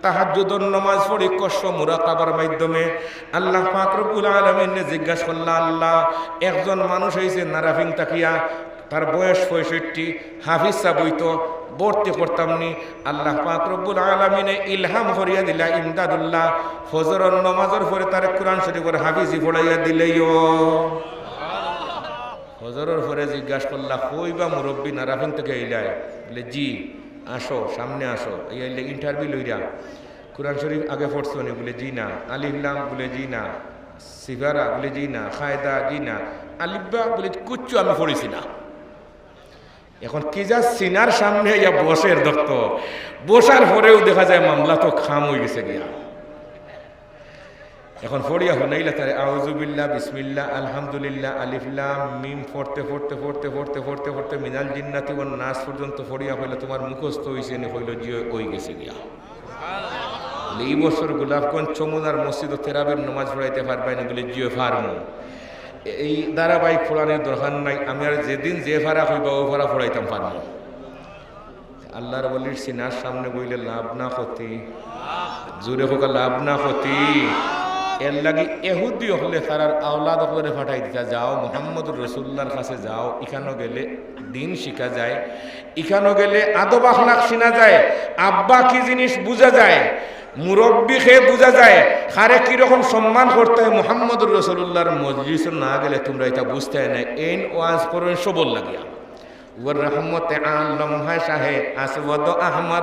তাহাজ্জুদর নমাজ পড়ি কশফ মুরাকাবার মাধ্যমে আল্লাহ পাক রব্বুল আলামিনরে জিজ্ঞাসা করলা, "আল্লাহ, একজন মানুষ আইছে নারাফিং থাকিয়া, তার বয়স পঁয়ষট্টি, হাফিজ সাব অইতো, ভর্তি করতাম নি। আল্লাহ পাক রব্বুল আলামিনে ইলহাম করিয়া দিলা ইমদাদুল্লাহ, ফজরর নমাজর পরে তারে কোরআন শরীফর হাফিজি পড়াইয়া দিলাইও। ফজরর পরে জিজ্ঞাসা করলা, "কই বা মুরব্বি, নারাফিন থাকি আইলায়?" বলে, "জি।" "আসো, সামনে আসো।" এই আইলে ইন্টারভিউ লইরা, "কোরআন শরীফ আগে পড়ছো নি?" বলে, "জি না।" "আলিফ লাম?" বলে, "জি না।" "সিফারা?" বলে, "জি না।" "কায়দা?" "জি না।" "আলিফবা?" বলে, "কুচ্ছু আমি পড়ছি না।" এখন কি যা সিনার সামনে ইয়া বসের দক্ত, বসার পরেউ দেখা যায় মামলা তো খাম অই গেছে গিয়া। এখন পড়িয়া হুনাইলা তারে, "আউযুবিল্লাহ, বিসমিল্লাহ, আলহামদুলিল্লাহ, আলিফ লাম মিম" পড়তে পড়তে পড়তে পড়তে পড়তে পড়তে মিনাল জিন্নাতি ওয়ান নাস পর্যন্ত পড়িয়া কইলা, "তুমার মুখস্থ অইছে নি?" কইলো, "জি, অই গেছে গিয়া।" বলে, "ই বছর গোলাপগঞ্জ চমুনার মসজিদো তেরাবির নমাজ পড়াইতে পারবায় নি?" বলে, "জি, অয় পারমু।" এই ধারাবাহিক পড়ানির দরকার নাই, আমি আর যেদিন যে ফারা কইবা অউ ফারা পড়াইতাম পারমু। আল্লাহর ওলির সিনার সামনে বইলে লাভ না ক্ষতি? জোরে কউক্কা, লাভ না ক্ষতি? এর লাগি এহুদি অকলে তারার আওলাদ অকলরে পাঠাই দিতা, "যাও, মুহাম্মদুর রাসূলুল্লাহর কাছে যাও, ইখানো গেলে দিন শিখা যায়, ইখানো গেলে আদব আখলাক শিনা যায়, আব্বা কি জিনিস বুঝা যায়, মুরব্বি কে বুঝা যায়, কারে কিরকম সম্মান করতে হয়। মুহাম্মদুর রাসূলুল্লাহর মজলিসো না গেলে তুমরা ইতা বুঝতায় নায়।" এইন ওয়াজ করইন সবর লাগিয়া। "ও রহমতে আলম হ্যায় শাহে আসওয়াদ আহমর,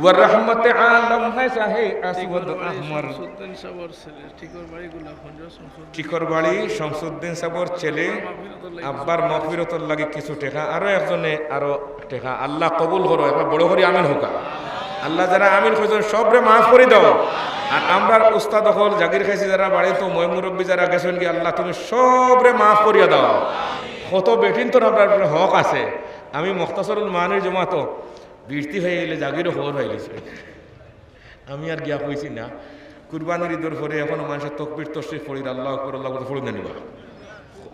ও রহমতে আলম হ্যায় শাহে আসওয়াদ আহমর।" শামসুদ্দিন সাবর ছেলে, টিকর বাড়ি গোলাপগঞ্জ, শামসুদ্দিন। টিকর বাড়ি শামসুদ্দিন সাবর ছেলে, আব্বার মাগফিরতর লাগি কিছু টেকা, আরো একজনে আরো টেকা। আল্লাহ কবুল করো, একবার বড় করি আমিন কউক্কা। আল্লাহ যারা আমিন কইছইন সবরে মাফ করি দাও। আর আমরার উস্তাদ অকল, জাগির খাইছি যারা বাড়িত, ময় মুরব্বি যারা গেছইন গি, আল্লাহ তুমি সবরে মাফ করিয়া দাও। কত বেটিন্তর আমরার উপরে হক আছে। আমি মুখতাসরুল মানির জমাতো বিরতি অইয়া গেলে জাগিরও খবর পাইলিছে। আমি আর গিয়া কইছি না। কুরবানির ইদর পরে এখনো মানষে তকবির তশরিফ পড়ির, আল্লাহু আকবার, আল্লাহু আকবার পড়ি না নি বা?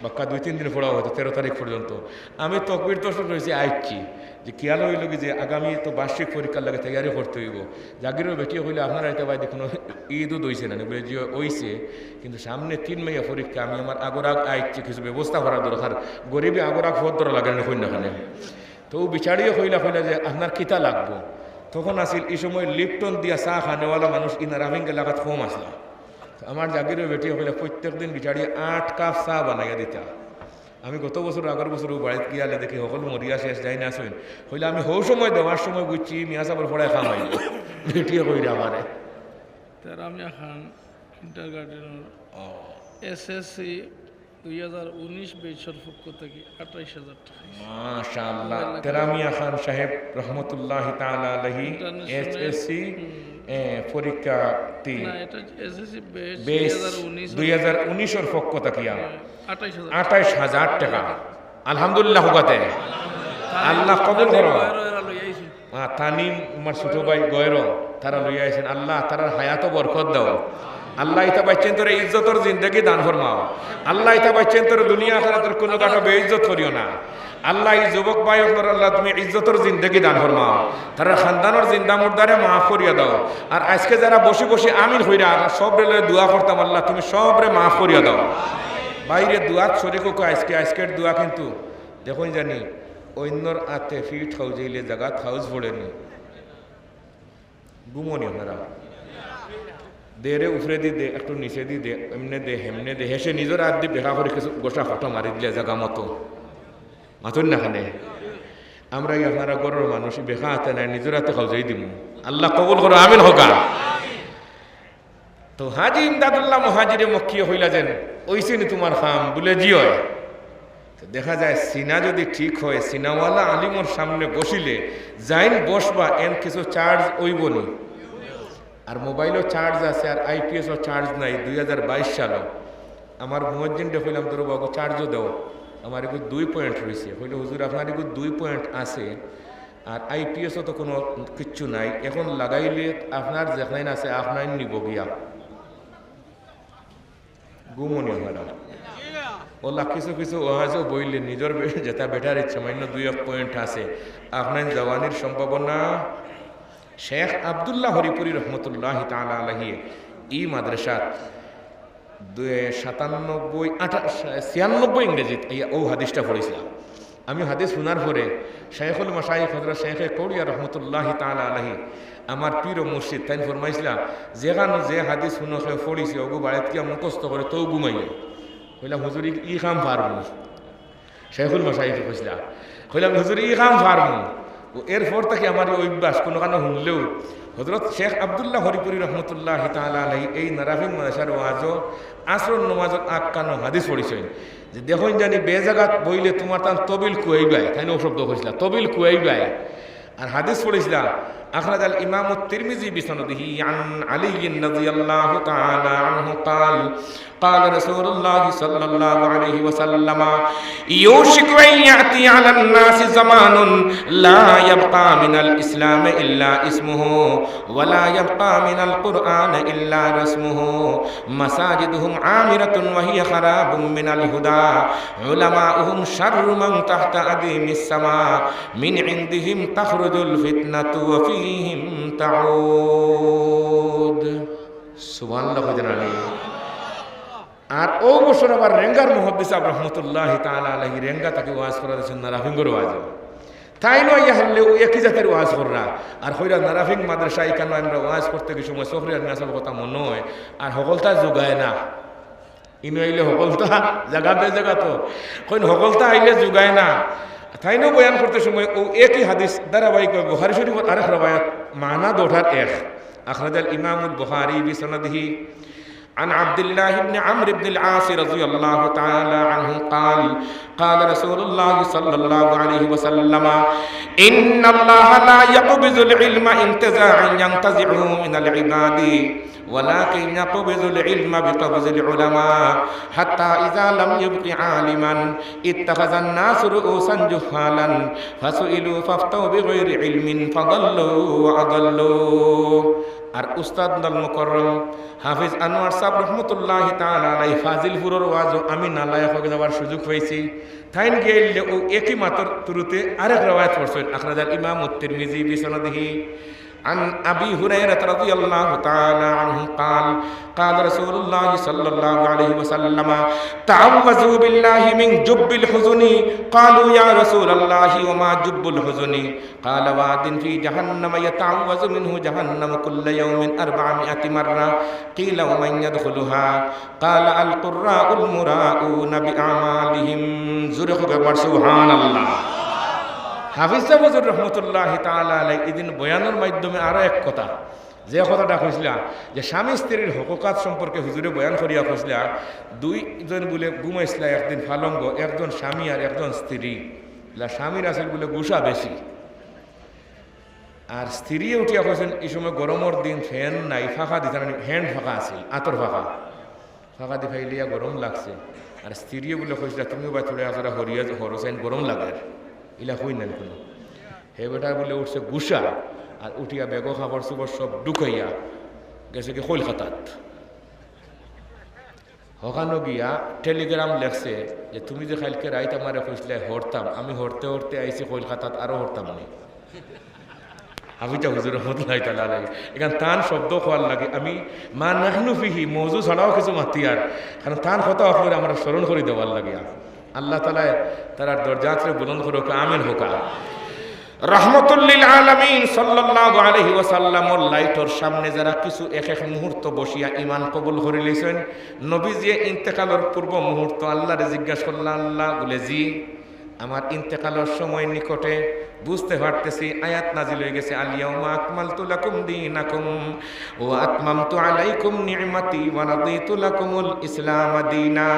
বাক্কা দুই তিন দিন পড়া অইতো, তেরো তারিখ পর্যন্ত। আমি তকবির তশরিফ পড়ছি, আইছি যে খিয়াল অইলো গি যে আগামী তো বার্ষিক পরীক্ষার লাগি তৈয়ারি করতে অইবো। জাগিরর বেটিয়ে কইলে, "আপনারা ইতা বাদে কুনু ইদও অইছে না নি?" বলে, "জি অইছে, কিন্তু সামনে তিন মাইয়া পরীক্ষা, আমি আমার আগর আগ আইছি, কিছু ব্যবস্থা করার দরকার, গরিবে আগর আগ ফত ধরা লাগে না, কইন না কেনে?" তো অউ বিচারিয়ে কইলা, কইলা যে, "আপনার কিতা লাগবো?" তখন আছিল ই সময় লিপটন দিয়া চা খানেওয়ালা মানুষ ইনারা ফিঙ্গে লাগাত কম আছলা। তো আমার জাগিরর বেটিয়ে কইলা, "প্রত্যেক দিন বিচারিয়ে আট কাপ চা বানাইয়া দিতা।" আমি গত বছর, আগর বছর অউ বাড়িত গিয়ালে দেখি হকল মরিয়া শেষ, যাই না আছইন। কইলা, "আমি হউ সময় দেওয়ার সময় বুঝছি মিয়া সাবর পড়ায় খাম অইবো।" বেটিয়ে কইরা আমারে। তেরা মিয়া খান কিন্ডারগার্ডেনর ও। এসএসসি দুই হাজার উনিশ ব্যাচর পক্ষ থাকি আঠাইশ হাজার টেকা। মাশাআল্লাহ। তেরা মিয়া খান সাহেব রহমতুল্লাহি তাআলা আলাইহি ইন্টারন্যাশনাল। এসএসসি, হুম। এ, পরীক্ষার্থী। না, এটা এসএসসি ব্যাচ ব্যাচ দুই হাজার উনিশ। দুই হাজার উনিশর পক্ষ থাকিয়া হ্যাঁ, আঠাইশ হাজার। আঠাইশ হাজার টেকা। আলহামদুলিল্লাহ কউক্কা তে। আল্লাহ কবুল করো। লইয়া আইছি। আ, তানিম, আমার ছোট ভাই গয়রো, তারা লইয়া আইছইন। আল্লাহ, তারার হায়াতো বরকত দাও। আল্লাহ, ইতা বাইচ্চাইন্তরে ইজ্জতর জিন্দেগি দান ফরমাও। আল্লাহ, ইতা বাইচ্চাইন্তরে দুনিয়া আখিরাতর কুনু ঘাটো বেইজ্জত করিও না। আল্লাহ, ই যুবক ভাই অকলরে আল্লাহ, তুমি ইজ্জতর জিন্দেগি দান ফরমাও। তারার খানদানর জিন্দা মুর্দারে মাফ করিয়া দাও। আর আইজকে যারা বসি বসি আমিন কইরা, আর সবরে লইয়া দোয়া করতাম, আল্লাহ, তুমি সবরে মাফ করিয়া দাও। ভাইরে, দোয়াত শরিক অউক্কা আইজকে, আইজকের দোয়া কিন্তু দেখইন জানি, অইন্যর আতে ফিট খাউজাইলে জাগাত খাউজ পড়ে নি। ঘুমো নি আপনারা? দেরে উপরেদি দে, একটু নিচেদি দে, এমনে দে, হেমনে দে, হেষে নিজর আতদি বেকা করি কিছু গোসা ফটো মারি দিলে জাগা মতো। মাতইন না কেনে? আমরা ই আপনারা ঘরর মানুষ, বেকা আতে নায়, নিজর আতে খাউজাই দিমু। আল্লাহ কবুল করো, আমিন কউক্কা। তো হাজী ইমদাদুল্লাহ মুহাজিরে মক্কিয়ে কইলা যেন, "অইছে নি তুমার কাম?" বুলে, "জি অয়।" তো দেখা যায় সিনা যুদি ঠিক অয়, সিনাওয়ালা আলিমর সামনে বসিলে, যাইন বসবা, এন কিছু চার্জ অইবো নি? আর মোবাইলও চার্জ আছে, আর আইপিএসও চার্জ নাই। দুই হাজার বাইশ সালো আমার মুয়াজ্জিনরে কইলাম, "ধরো বাবু, চার্জও দেও, আমার এগু দুই পয়েন্ট রইছে।" কইলো, "হুজুর, আপনার এগু দুই পয়েন্ট আছে, আর আইপিএসও তো কুনু কিচ্ছু নাই, এখন লাগাইলে আপনার যেখান আছে, আপনার নিবো গিয়া।" ঘুমো নি আপনারা? অলা কিছু কিছু ওয়াজও বইলে নিজর বে-, যেটা বেটার ইচ্ছা, মান্য দুই এক পয়েন্ট আছে, আপনার জওয়ানির সম্ভাবনা। শেখ আব্দুল্লাহ হরিপুরী রহমতুল্লাহি তাআলা আলাইহি ই মাদ্রাসাত দুই, সাতানব্বই, আঠা-, ছিয়ানব্বই ইংরেজিত ইয়া অউ হাদিসটা পড়ছিলা। আমি হাদিস হুনার পরে শাইখুল মাশাইখ হযরত শাইখে কৌড়িয়া রহমতুল্লাহি তাআলা আলাইহি, আমার পীর ও মুর্শিদ, তাইন ফরমাইছলা, "যেখানো যে হাদিস হুনো কেউ পড়িছে, ওগু বাড়িত গিয়া মুখস্থ করে তউ ঘুমাইও।" কইলাম, "হুজুর, ই, ই কাম পারমু?" শাইখুল মাশাইখে কইছলা। কইলাম, "হুজুর, ই কাম পারমু?" ও এরপর থাকি আমার ই অভ্যাস, কুনুখানো হুনলেউ, হযরত শেখ আব্দুল্লাহ হরিপুরী রহমতুল্লাহি তাআলা আলাইহি এই নারাফিং মাদ্রাসার ওয়াজো আসরর নমাজর আগখানো হাদিস পড়িছইন যে, "দেখইন জানি বে জাগাত বইলে তুমার তান তবিল কুয়াইবায়", তাইন অউ শব্দ কইছলা, "তবিল কুয়াইবায়।" আর হাদিস পড়িছলা, أخرج الإمام الترمذي بسنده عن علي رضي الله تعالى عنه قال، قال رسول الله صلى الله عليه وسلم، يوشك أن يأتي على الناس زمان لا يبقى من الإسلام إلا اسمه، ولا يبقى من القرآن إلا رسمه، مساجدهم عامرة وهي خراب من الهدى، علماؤهم شر من تحت أديم السماء، من عندهم تخرج الفتنة وفيهم تعود. সুবহানাল্লাহ কইতেন আমি। আর অউ বছর আবার রেঙ্গার মুহাদ্দিস সাব রহমতুল্লাহি তাআলা আলাইহি রেঙ্গা থাকি ওয়াজ করা দিছইন নারাফিঙ্গর ওয়াজ। তাইনও আইয়া হারলে অউ একই জাতির ওয়াজ কররা। আর কইরা নারাফিং মাদ্রাসা ইখানো আমরা ওয়াজ করতে গি সময় সফরিয়ার মিয়া সাবর কথা মনো অয়। আর হকলতা জুগায় না। ইনো আইলে হকলতা জাগা বে জাগা তো। কইন হকলতা আইলে জুগায় না। তাইনও বয়ান করতে সময় অউ একই হাদিস ধারাবাহিক বুখারী শরীফর আরেক রওয়ায়াত মানা দুটার এক। أخرج الإمام البخاري بسنده عن عبد الله بن عمرو بن العاص رضي الله تعالى عنه قال، قال رسول الله صلى الله عليه وسلم، إن الله لا يقبض العلم انتزاعا ينتزعه من العباد، ولكن يقبض العلم بقبض العلماء، حتى إذا لم يبق عالما اتخذ الناس رؤوسا جهالا فسئلوا فأفتوا بغير علم فضلوا وأضلوا. আর উস্তাদ আল মুকাররম হাফিজ আনোয়ার সাব রহমতুল্লাহি তাআলা আলাইহি ফাজিলপুরর ওয়াজো আমি নালায়েক অইয়া যাওয়ার সুযোগ পাইছি। তাইন গেইলে অউ একই মাতর তুরুতে আরেক রওয়ায়াত পড়ছইন। أخرج الإمام الترمذي بسنده عن أبي هريرة رضي الله تعالى عنه قال، قال رسول الله صلى الله عليه وسلم، تعوذوا بالله من جب الحزن. قالوا يا رسول الله وما جب الحزن؟ قال واد في جهنم يتعوذ منه جهنم كل يوم أربعمائة مرة. قيل ومن يدخلها؟ قال القراء المراءون بأعمالهم. জোরে কউক্কা একবার সুবহানাল্লাহ। হাফিজ সাব হুজুর রহমতুল্লাহি তাআলা আলাইহি ইদিন বয়ানর মাধ্যমে আরো এক কথা, যে কথাটা কইছলা যে স্বামী স্ত্রীর হকুকাত সম্পর্কে হুজুরে বয়ান করিয়া কইছলা, দুইজন বুলে ঘুমাইছলা একদিন পালঙ্গো, একজন স্বামী আর একজন স্ত্রী। ইলা স্বামীর আছিল বুলে গুসা বেশি। আর স্ত্রীয়ে উঠিয়া কইছইন, ই সময় গরমর দিন, ফ্যান নাই, ফাঁকা দিতা নানি, হ্যান্ড ফাঁকা আছিল, আতর ফাঁকা। ফাঁকা দি ফাইলিয়া গরম লাগছে। আর স্ত্রীয়ে বুলে কইছলা, "তুমিও বা থুড়া আছড়া হরিয়া হরছাইন, গরম লাগের।" ইলা কইন নানি কুনু। হে বেটা বুলে উঠছে গুসা, আর উঠিয়া বেগো কাপড় চোপড় সব ঢুকাইয়া গেছে গি কইলকাতাত। হকানো গিয়া টেলিগ্রাম লেখছে যে, "তুমি যে কাইলকে রাইত আমারে কইছলায় হরতাম, আমি হরতে হরতে আইছি কইলকাতাত, আরো হরতাম নি।" হাফিজ সাব হুজুর রহমতুল্লাহি তাআলা আলাইহি। ইখান তান শব্দ কওয়ার লাগি আমি মা নাহনু ফিহি মওজু ছাড়াও কিছু মাতিয়ার, কারণ তান কথা অকলরে আমরা স্মরণ করি দেওয়ার লাগিয়া। আল্লাহ তাআলায় তারার দরজাতরে বুলন্দ করউক্কা, আমিন কউক্কা। রহমতুল্লিল আলামিন সাল্লাল্লাহু আলাইহি ওয়াসাল্লামর লাইটর সামনে যারা কিছু এক এক মুহূর্ত বসিয়া ইমান কবুল করিলিছইন, নবীজিয়ে ইন্তেকালর পূর্ব মুহূর্ত আল্লাহরে জিজ্ঞাসা করলা, "আল্লাহ," বুলে, "জি, আমার ইন্তেকালর সময় নিকটে, বুঝতে পারতেছি আয়াত নাজিল অইগেছে, আল ইয়াউমা আকমালতু লাকুম দীনাকুম ওয়া আতমামতু আলাইকুম নি'মাতি ওয়া রাদিতু লাকুমুল ইসলামা দীনা।"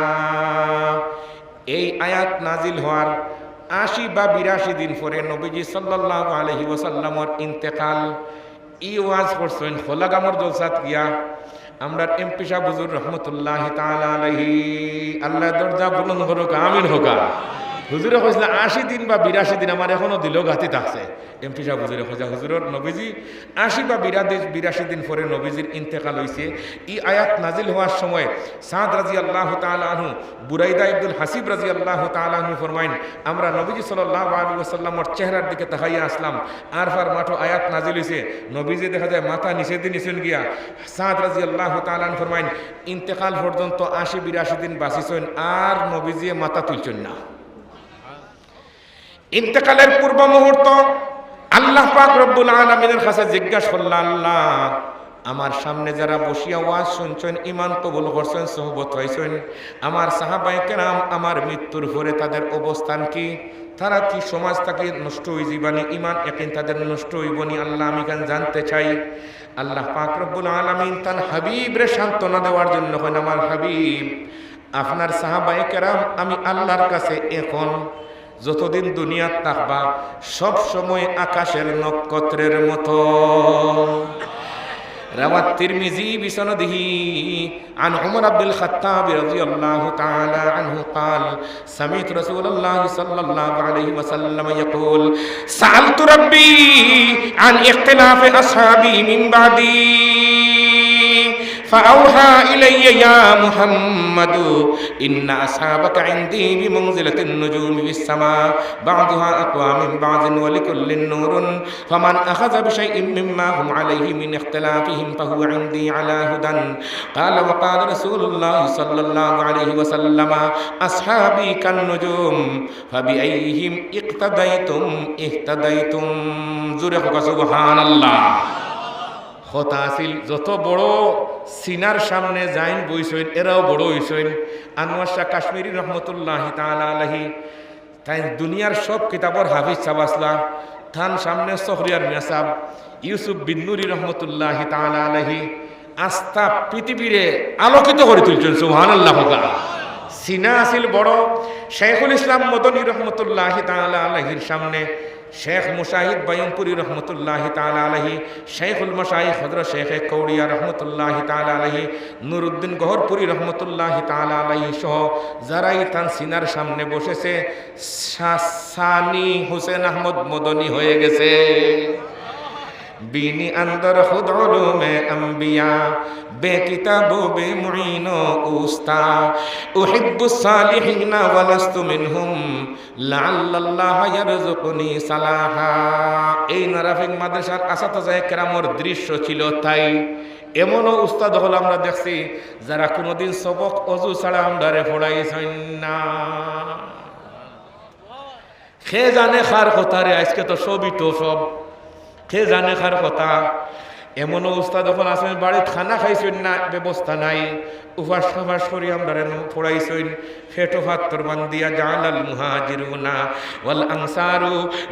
এই আয়াত নাজিল হওয়ার আশি বা বিরাশি দিন পরে নবীজি সাল্লাল্লাহু আলাইহি ওয়াসাল্লামর ইন্তেকাল। ই ওয়াজ করছইন খোলাগামর জলসাত গিয়া আমরার এমপি সাব হুজুর রহমতুল্লাহি তাআলা আলাইহি। আল্লাহ দরজা বুলন্দ করউক্কা, আমিন কউক্কা। হুজুরে কইছলা আশি দিন বা বিরাশি দিন, আমার এখনো দিলো গাতি থাকছে। এমপি সাব হুজুরে কইছলা, হুজুরর নবীজি আশি বা বিরাদি-, বিরাশি দিন পরে নবীজির ইন্তেকাল অইছে। ই আয়াত নাজিল হওয়ার সময় সাদ রাদিয়াল্লাহু তাআলা আনহু, বুরাইদা ইবনুল হাসিব রাদিয়াল্লাহু তাআলা আনহু ফরমাইন, আমরা নবীজি সাল্লাল্লাহু আলাইহি ওয়াসাল্লামর চেহারার দিকে তাকাইয়া আসলাম, আরফার মাঠো আয়াত নাজিল অইছে, নবীজি দেখা যায় মাথা নিচেদি নিছইন গিয়া। সাদ রাদিয়াল্লাহু তাআলা আনহু ফরমাইন, ইন্তেকাল পর্যন্ত আশি বিরাশি দিন বাঁচিছইন, আর নবীজিয়ে মাথা তুলছইন না। ইন্তেকালের পূর্ব মুহূর্ত আল্লাহ পাক রব্বুল আলামিনের কাছে জিজ্ঞাসা করলা, "আল্লাহ, আমার সামনে যারা বসিয়া ওয়াজ শুনছইন, ঈমান কবুল করছইন, সোহবত পাইছইন, আমার সাহাবায়ে কেরাম, আমার মৃত্যুর পরে তাদের অবস্থান কি? তারা কি সমাজ থাকি নষ্ট অইযিবানি? ঈমান একিন তাদের নষ্ট অইবনি? আল্লাহ, আমি ইখান জানতে চাই।" আল্লাহ পাক রব্বুল আলামিন তান হাবিবরে সান্ত্বনা দেওয়ার জন্য কইন, "আমার হাবিব, আপনার সাহাবায়ে কেরাম আমি আল্লাহর কাছে এখন যতদিন দুনিয়াত থাকবা, সব সময় আকাশের নক্ষত্রের মতো।" রাওয়াত তিরমিজি বিসনদিহি আন উমর আব্দুল খাত্তাব রাদিয়াল্লাহু তাআলা আনহু قال: سمعت رسول الله صلى الله عليه وسلم يقول: سألت ربي عن اختلاف أصحابي من بعدي فأوحى إلي: يا محمد، إن أصحابك عندي بمنزلة النجوم في السماء، بعضها أقوى من بعض، ولكل نور، فمن أخذ بشيء مما هم عليه من اختلافهم فهو عندي على هدى. قال: وقال رسول الله صلى الله عليه وسلم: أصحابي كالنجوم، فبأيهم اقتديتم اهتديتم. জোরে কউক্কা সুবহানাল্লাহ। কথা আছিল, যত বড় সিনার সামনে যাইন বইছইন, এরাও বড় অইছইন। আনোয়ার শাহ কাশ্মীরি রহমতুল্লাহি তাআলা আলাইহি, তাইন দুনিয়ার সব কিতাবর হাফিজ সাব আছলা, তান সামনে শহরিয়ার মিয়া সাব, ইউসুফ বিন নুরি রহমতুল্লাহি তাআলা আলাইহি, আস্তা পৃথিবীরে আলোকিত করি তুলছইন। সুবহানাল্লাহ কউক্কা। সিনা আছিল বড়। শেখুল ইসলাম মদনী রহমতুল্লাহি তাআলা আলাইহির সামনে শেখ মুশাহিদ বায়ুমপুরী রহমতুল্লাহি তাআলা আলাইহি, শেখুল মাশাইখ হযরত শেখে কৌড়িয়া রহমতুল্লাহি তাআলা আলাইহি, নুরুদ্দিন গহরপুরী রহমতুল্লাহি তাআলা আলাইহি সহ যারাই তান সিনার সামনে বসেছে, সা-, সানি হুসেন আহমদ মদনী হয়ে গেছে। بینی اندر خود علوم انبیا، بے کتاب و بے معین و اوستا، احب الصالحین ولست منهم، لعل الله یرزقنی صلاحا۔ এই নারাফিং মাদ্রাসার আসাতাজায়ে কেরামর দৃশ্য ছিল তাই। এমনও উস্তাদ অকল আমরা দেখছি, যারা কোনোদিন সবক অজু ছাড়া আমরারে পড়াইছইন না। কে জানে কার কথা রে, আইজকে তো সবই তো সব। কে জানে কার কথা। এমনও উস্তাদ অকল আছইন, বাড়িত খানা খাইছইন না, ব্যবস্থা নাই। উপাস খাপাস করি আমরারে ন-, পড়াইছইন। পেটো পাত্তর বান্ধিয়া, جعل المهاجرون والأنصار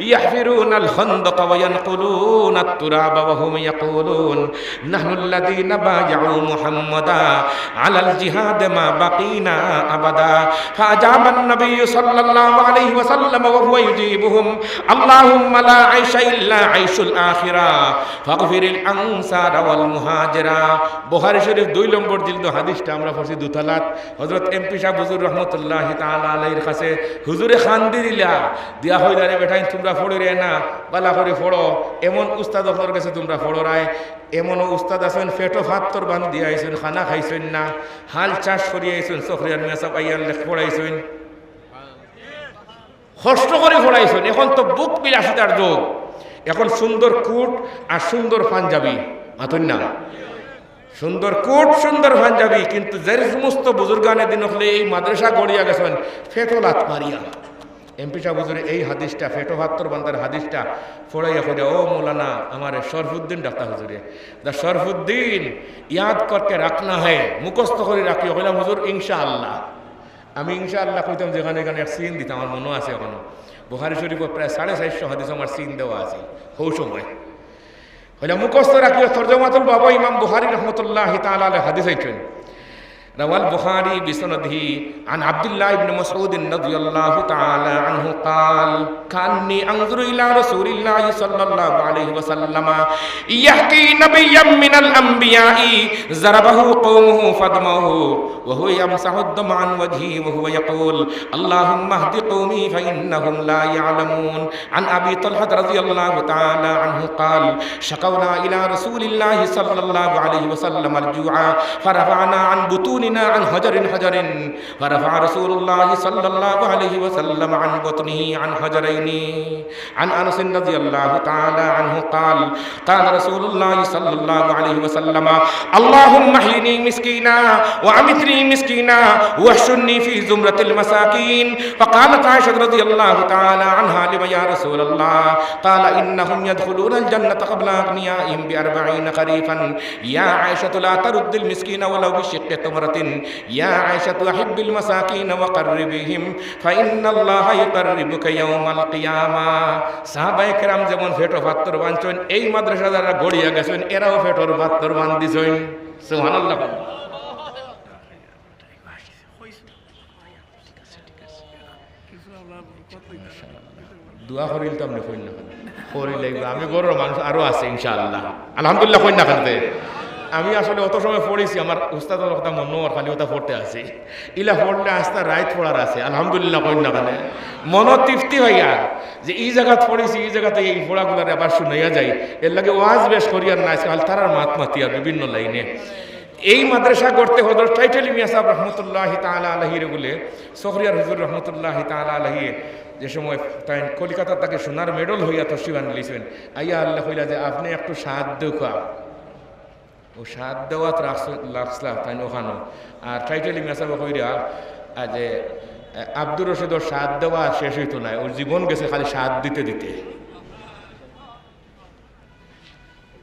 يحفرون الخندق وينقلون التراب وهم يقولون: نحن الذين بايعوا محمدا على الجهاد ما بقينا أبدا، فأجاب النبي صلى الله عليه وسلم وهو يجيبهم: اللهم لا عيش إلا عيش الآخرة، فاغفر الأنصار والمهاجرة। বুখারী শরীফ দুই নম্বর জিলদ, হাদিসটা আমরা পড়ছি দুতলাত। হযরত এমপি সাব হুজুর রহমতুল্লাহি তাআলা আলাইহির কাছে হুজুরে কান্দি দিলা, দিয়া কইলা, "রে বেটাইন, তুমরা পড়িরায় না, ভালা করি পড়ো, এমন উস্তাদ অকলর গেছে তুমরা পড়রায়।" এমনও উস্তাদ আছইন, পেটো পাত্তর বান্ধিয়া আইছইন, খানা খাইছইন না, হাল চাষ করি আইছইন, শহরিয়ার মিয়া সাব আইয়া লেখ পড়াইছইন, কষ্ট করি পড়াইছইন। এখন তো বুক বিলাসিতার যুগ, এখন সুন্দর কোট আর সুন্দর পাঞ্জাবি, মাতইন না? সুন্দর কোট, সুন্দর পাঞ্জাবি, কিন্তু যে সমস্ত বুজুর্গানে দিন অকলে এই মাদ্রাসা গড়িয়া গেছইন, পেটো লাত মারিয়া। এমপি সাব হুজুরে এই হাদিসটা, পেটো পাত্তর বান্ধার হাদিসটা পড়াইয়া কইরা, "ও মৌলানা, আমারে শরফুদ্দিন ডাকতা হুজুরে, দা শরফুদ্দিন, ইয়াদ করকে রাখনা হ্যায়, মুখস্থ করি রাখিও।" কইলাম, "হুজুর, ইনশাআল্লাহ।" আমি ইনশাআল্লাহ কইতাম, যেখানে এখানে এক সিন দিতাম, আমার মনো আছে এখনো। বুখারী শরীফো প্রায় সাড়ে চাইরশো হাদিস আমার সিন দেওয়া আছে, হউ সময়। কইলা, মুখস্থ রাখিও, তরজমাতুল বাবা ইমাম বুখারী রহমতুল্লাহি তাআলা আলাইহি হাদিস আনছইন। روى البخاري بسنده عن عبد الله بن مسعود رضي الله تعالى عنه قال: كأني أنظر إلى رسول الله صلى الله عليه وسلم يحكي نبيا من الأنبياء ضربه قومه فدموه وهو يمسح الدم عن وجهه وهو يقول: اللهم اهد قومي فإنهم لا يعلمون. عن أبي طلحة رضي الله تعالى عنه قال: شكونا إلى رسول الله صلى الله عليه وسلم الجوع فرفعنا عن بطون عن حجر حجر، فرفع رسول الله صلى الله عليه وسلم عن بطنه عن حجرين. عن أنس رضي الله تعالى عنه قال: قال رسول الله صلى الله عليه وسلم: اللهم احيني مسكينا وأمتني مسكينا واحشرني في زمرة المساكين. فقالت عائشة رضي الله تعالى عنها: لم يا رسول الله؟ قال: إنهم يدخلون الجنة قبل أغنيائهم بأربعين خريفا. يا عائشة، لا ترد المسكين ولو بشق تمرة. يا عائشة، أحب المساكين وقربهم، فإن الله يقربك يوم القيامة. সাহাবায়ে কেরাম যেমন পেটো পাত্তর বানছইন, এই মাদ্রাসা যারা গড়িয়া গেছইন, এরাও পেটোর পাত্তর বান্ধিছইন। সুবহানাল্লাহ। দোয়া করিলতাম নি, কইন না কেনে? করি লাগবো। আমি ঘরর মানুষ আরো আছে ইনশাআল্লাহ। আলহামদুলিল্লাহ কইন না কেনে? আমি আসলে অত সময় পড়ছি, আমার উস্তাদর কথা মনো অর, খালি ওটা পড়তে আছে। ইলা পড়লে আস্তা রাইত পড়ার আছে। আলহামদুলিল্লাহ কইন না কেনে? মনো তৃপ্তি অইয়ার যে ই জাগাত পড়ছি, ই জাগাত এই পড়াগুলারে আবার শুনাইয়া যাই। এর লাগি ওয়াজ বেশ করিয়ার না, আজকাল তারার মাত মাতিয়ার বিভিন্ন লাইনে। এই মাদ্রাসা গড়তে হযরত টাইটলি মিয়া সাহেব রহমতুল্লাহি তাআলা আলাইহিরে বুলে, সখরিয়ার হুজুর রহমতুল্লাহি তাআলা আলাইহি, যে সময় তাইন কলিকাতা থাকি সোনার মেডেল অইয়া তশরিফ আনিলিছইন, আইয়া আল্লাহ কইলা যে, "আপনে একটু সাথ দেউক্কা।" ও সাথ দেওয়াত রাখছ-, লাগছলা তাইন ওখানো। আর টাইটলি মিয়া সাহেব কইরা, আর যে, আ, আব্দুর রশিদর সাথ দেওয়া আর শেষ অইতো নায়, ওর জীবন গেছে খালি সাথ দিতে দিতে।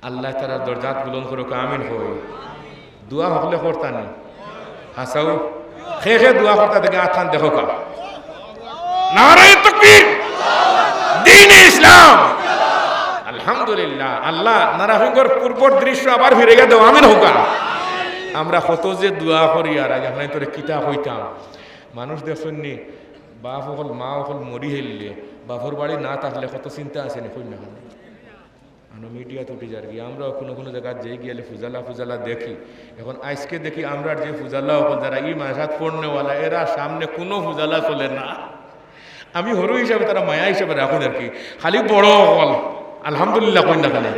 আল্লাহ তাআলা দরজাত বুলন্দ করুক, আমিন কই। দোয়া হকলে করতা নি? হাছাউ? কে কে দোয়া করতা দেখি আতখান দেখউক্কা। নারায়ে তাকবীর, দ্বীনে ইসলাম। আলহামদুলিল্লাহ। আল্লাহ, নারাফিঙ্গর পূর্বর দৃশ্য আবার ফিরাইয়া দেও, আমিন কউক্কা। আমরা কত যে দোয়া করি আর আজ আপনাইনতরে কিতা কইতাম। মানুষ দেখছইন নি, বাপ অকল, মা অকল মরি হারলে, বাপর বাড়ি না থাকলে কত চিন্তা আছে নি, কইন না কেনে? আমরা মিডিয়াত উঠি যারগি, আমরাও কুনু কুনু জাগাত যাই গিয়ালে ফুজালা ফুজালা দেখি। এখন আইজকে দেখি আমরার যে ফুজালা অকল যারা ই মাদ্রাসাত পড়নেওয়ালা, এরা সামনে কুনু ফুজালা চলে না। আমি হুরু হিসাবে তারা মায়া হিসাবে রাখইন আর কি। খালি বড় অকল, আলহামদুলিল্লাহ কইন না কেনে?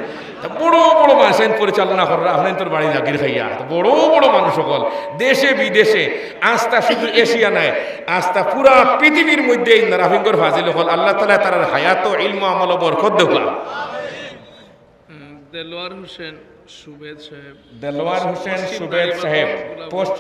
তা বড় বড় মাদ্রাসাইন পরিচালনা কররা, আপনাইনতর বাড়ি জাগির খাইয়া। তা বড় বড় মানুষ অকল, দেশে বিদেশে, আস্তা শুধু এশিয়া নায়, আস্তা পুরা পৃথিবীর মধ্যে এই নারাফিঙ্গর ফাজিল অকল, আল্লাহ তাআলা তারার হায়াত ও ইলম আমল ও বরকত দেউক্কা। হুম, দেলোয়ার হোসেন সুবেদ সাহেব। দেলোয়ার হোসেন পশ্চিম সুবেদ সাহেব, গোলাপগঞ্জ। পশ্চিম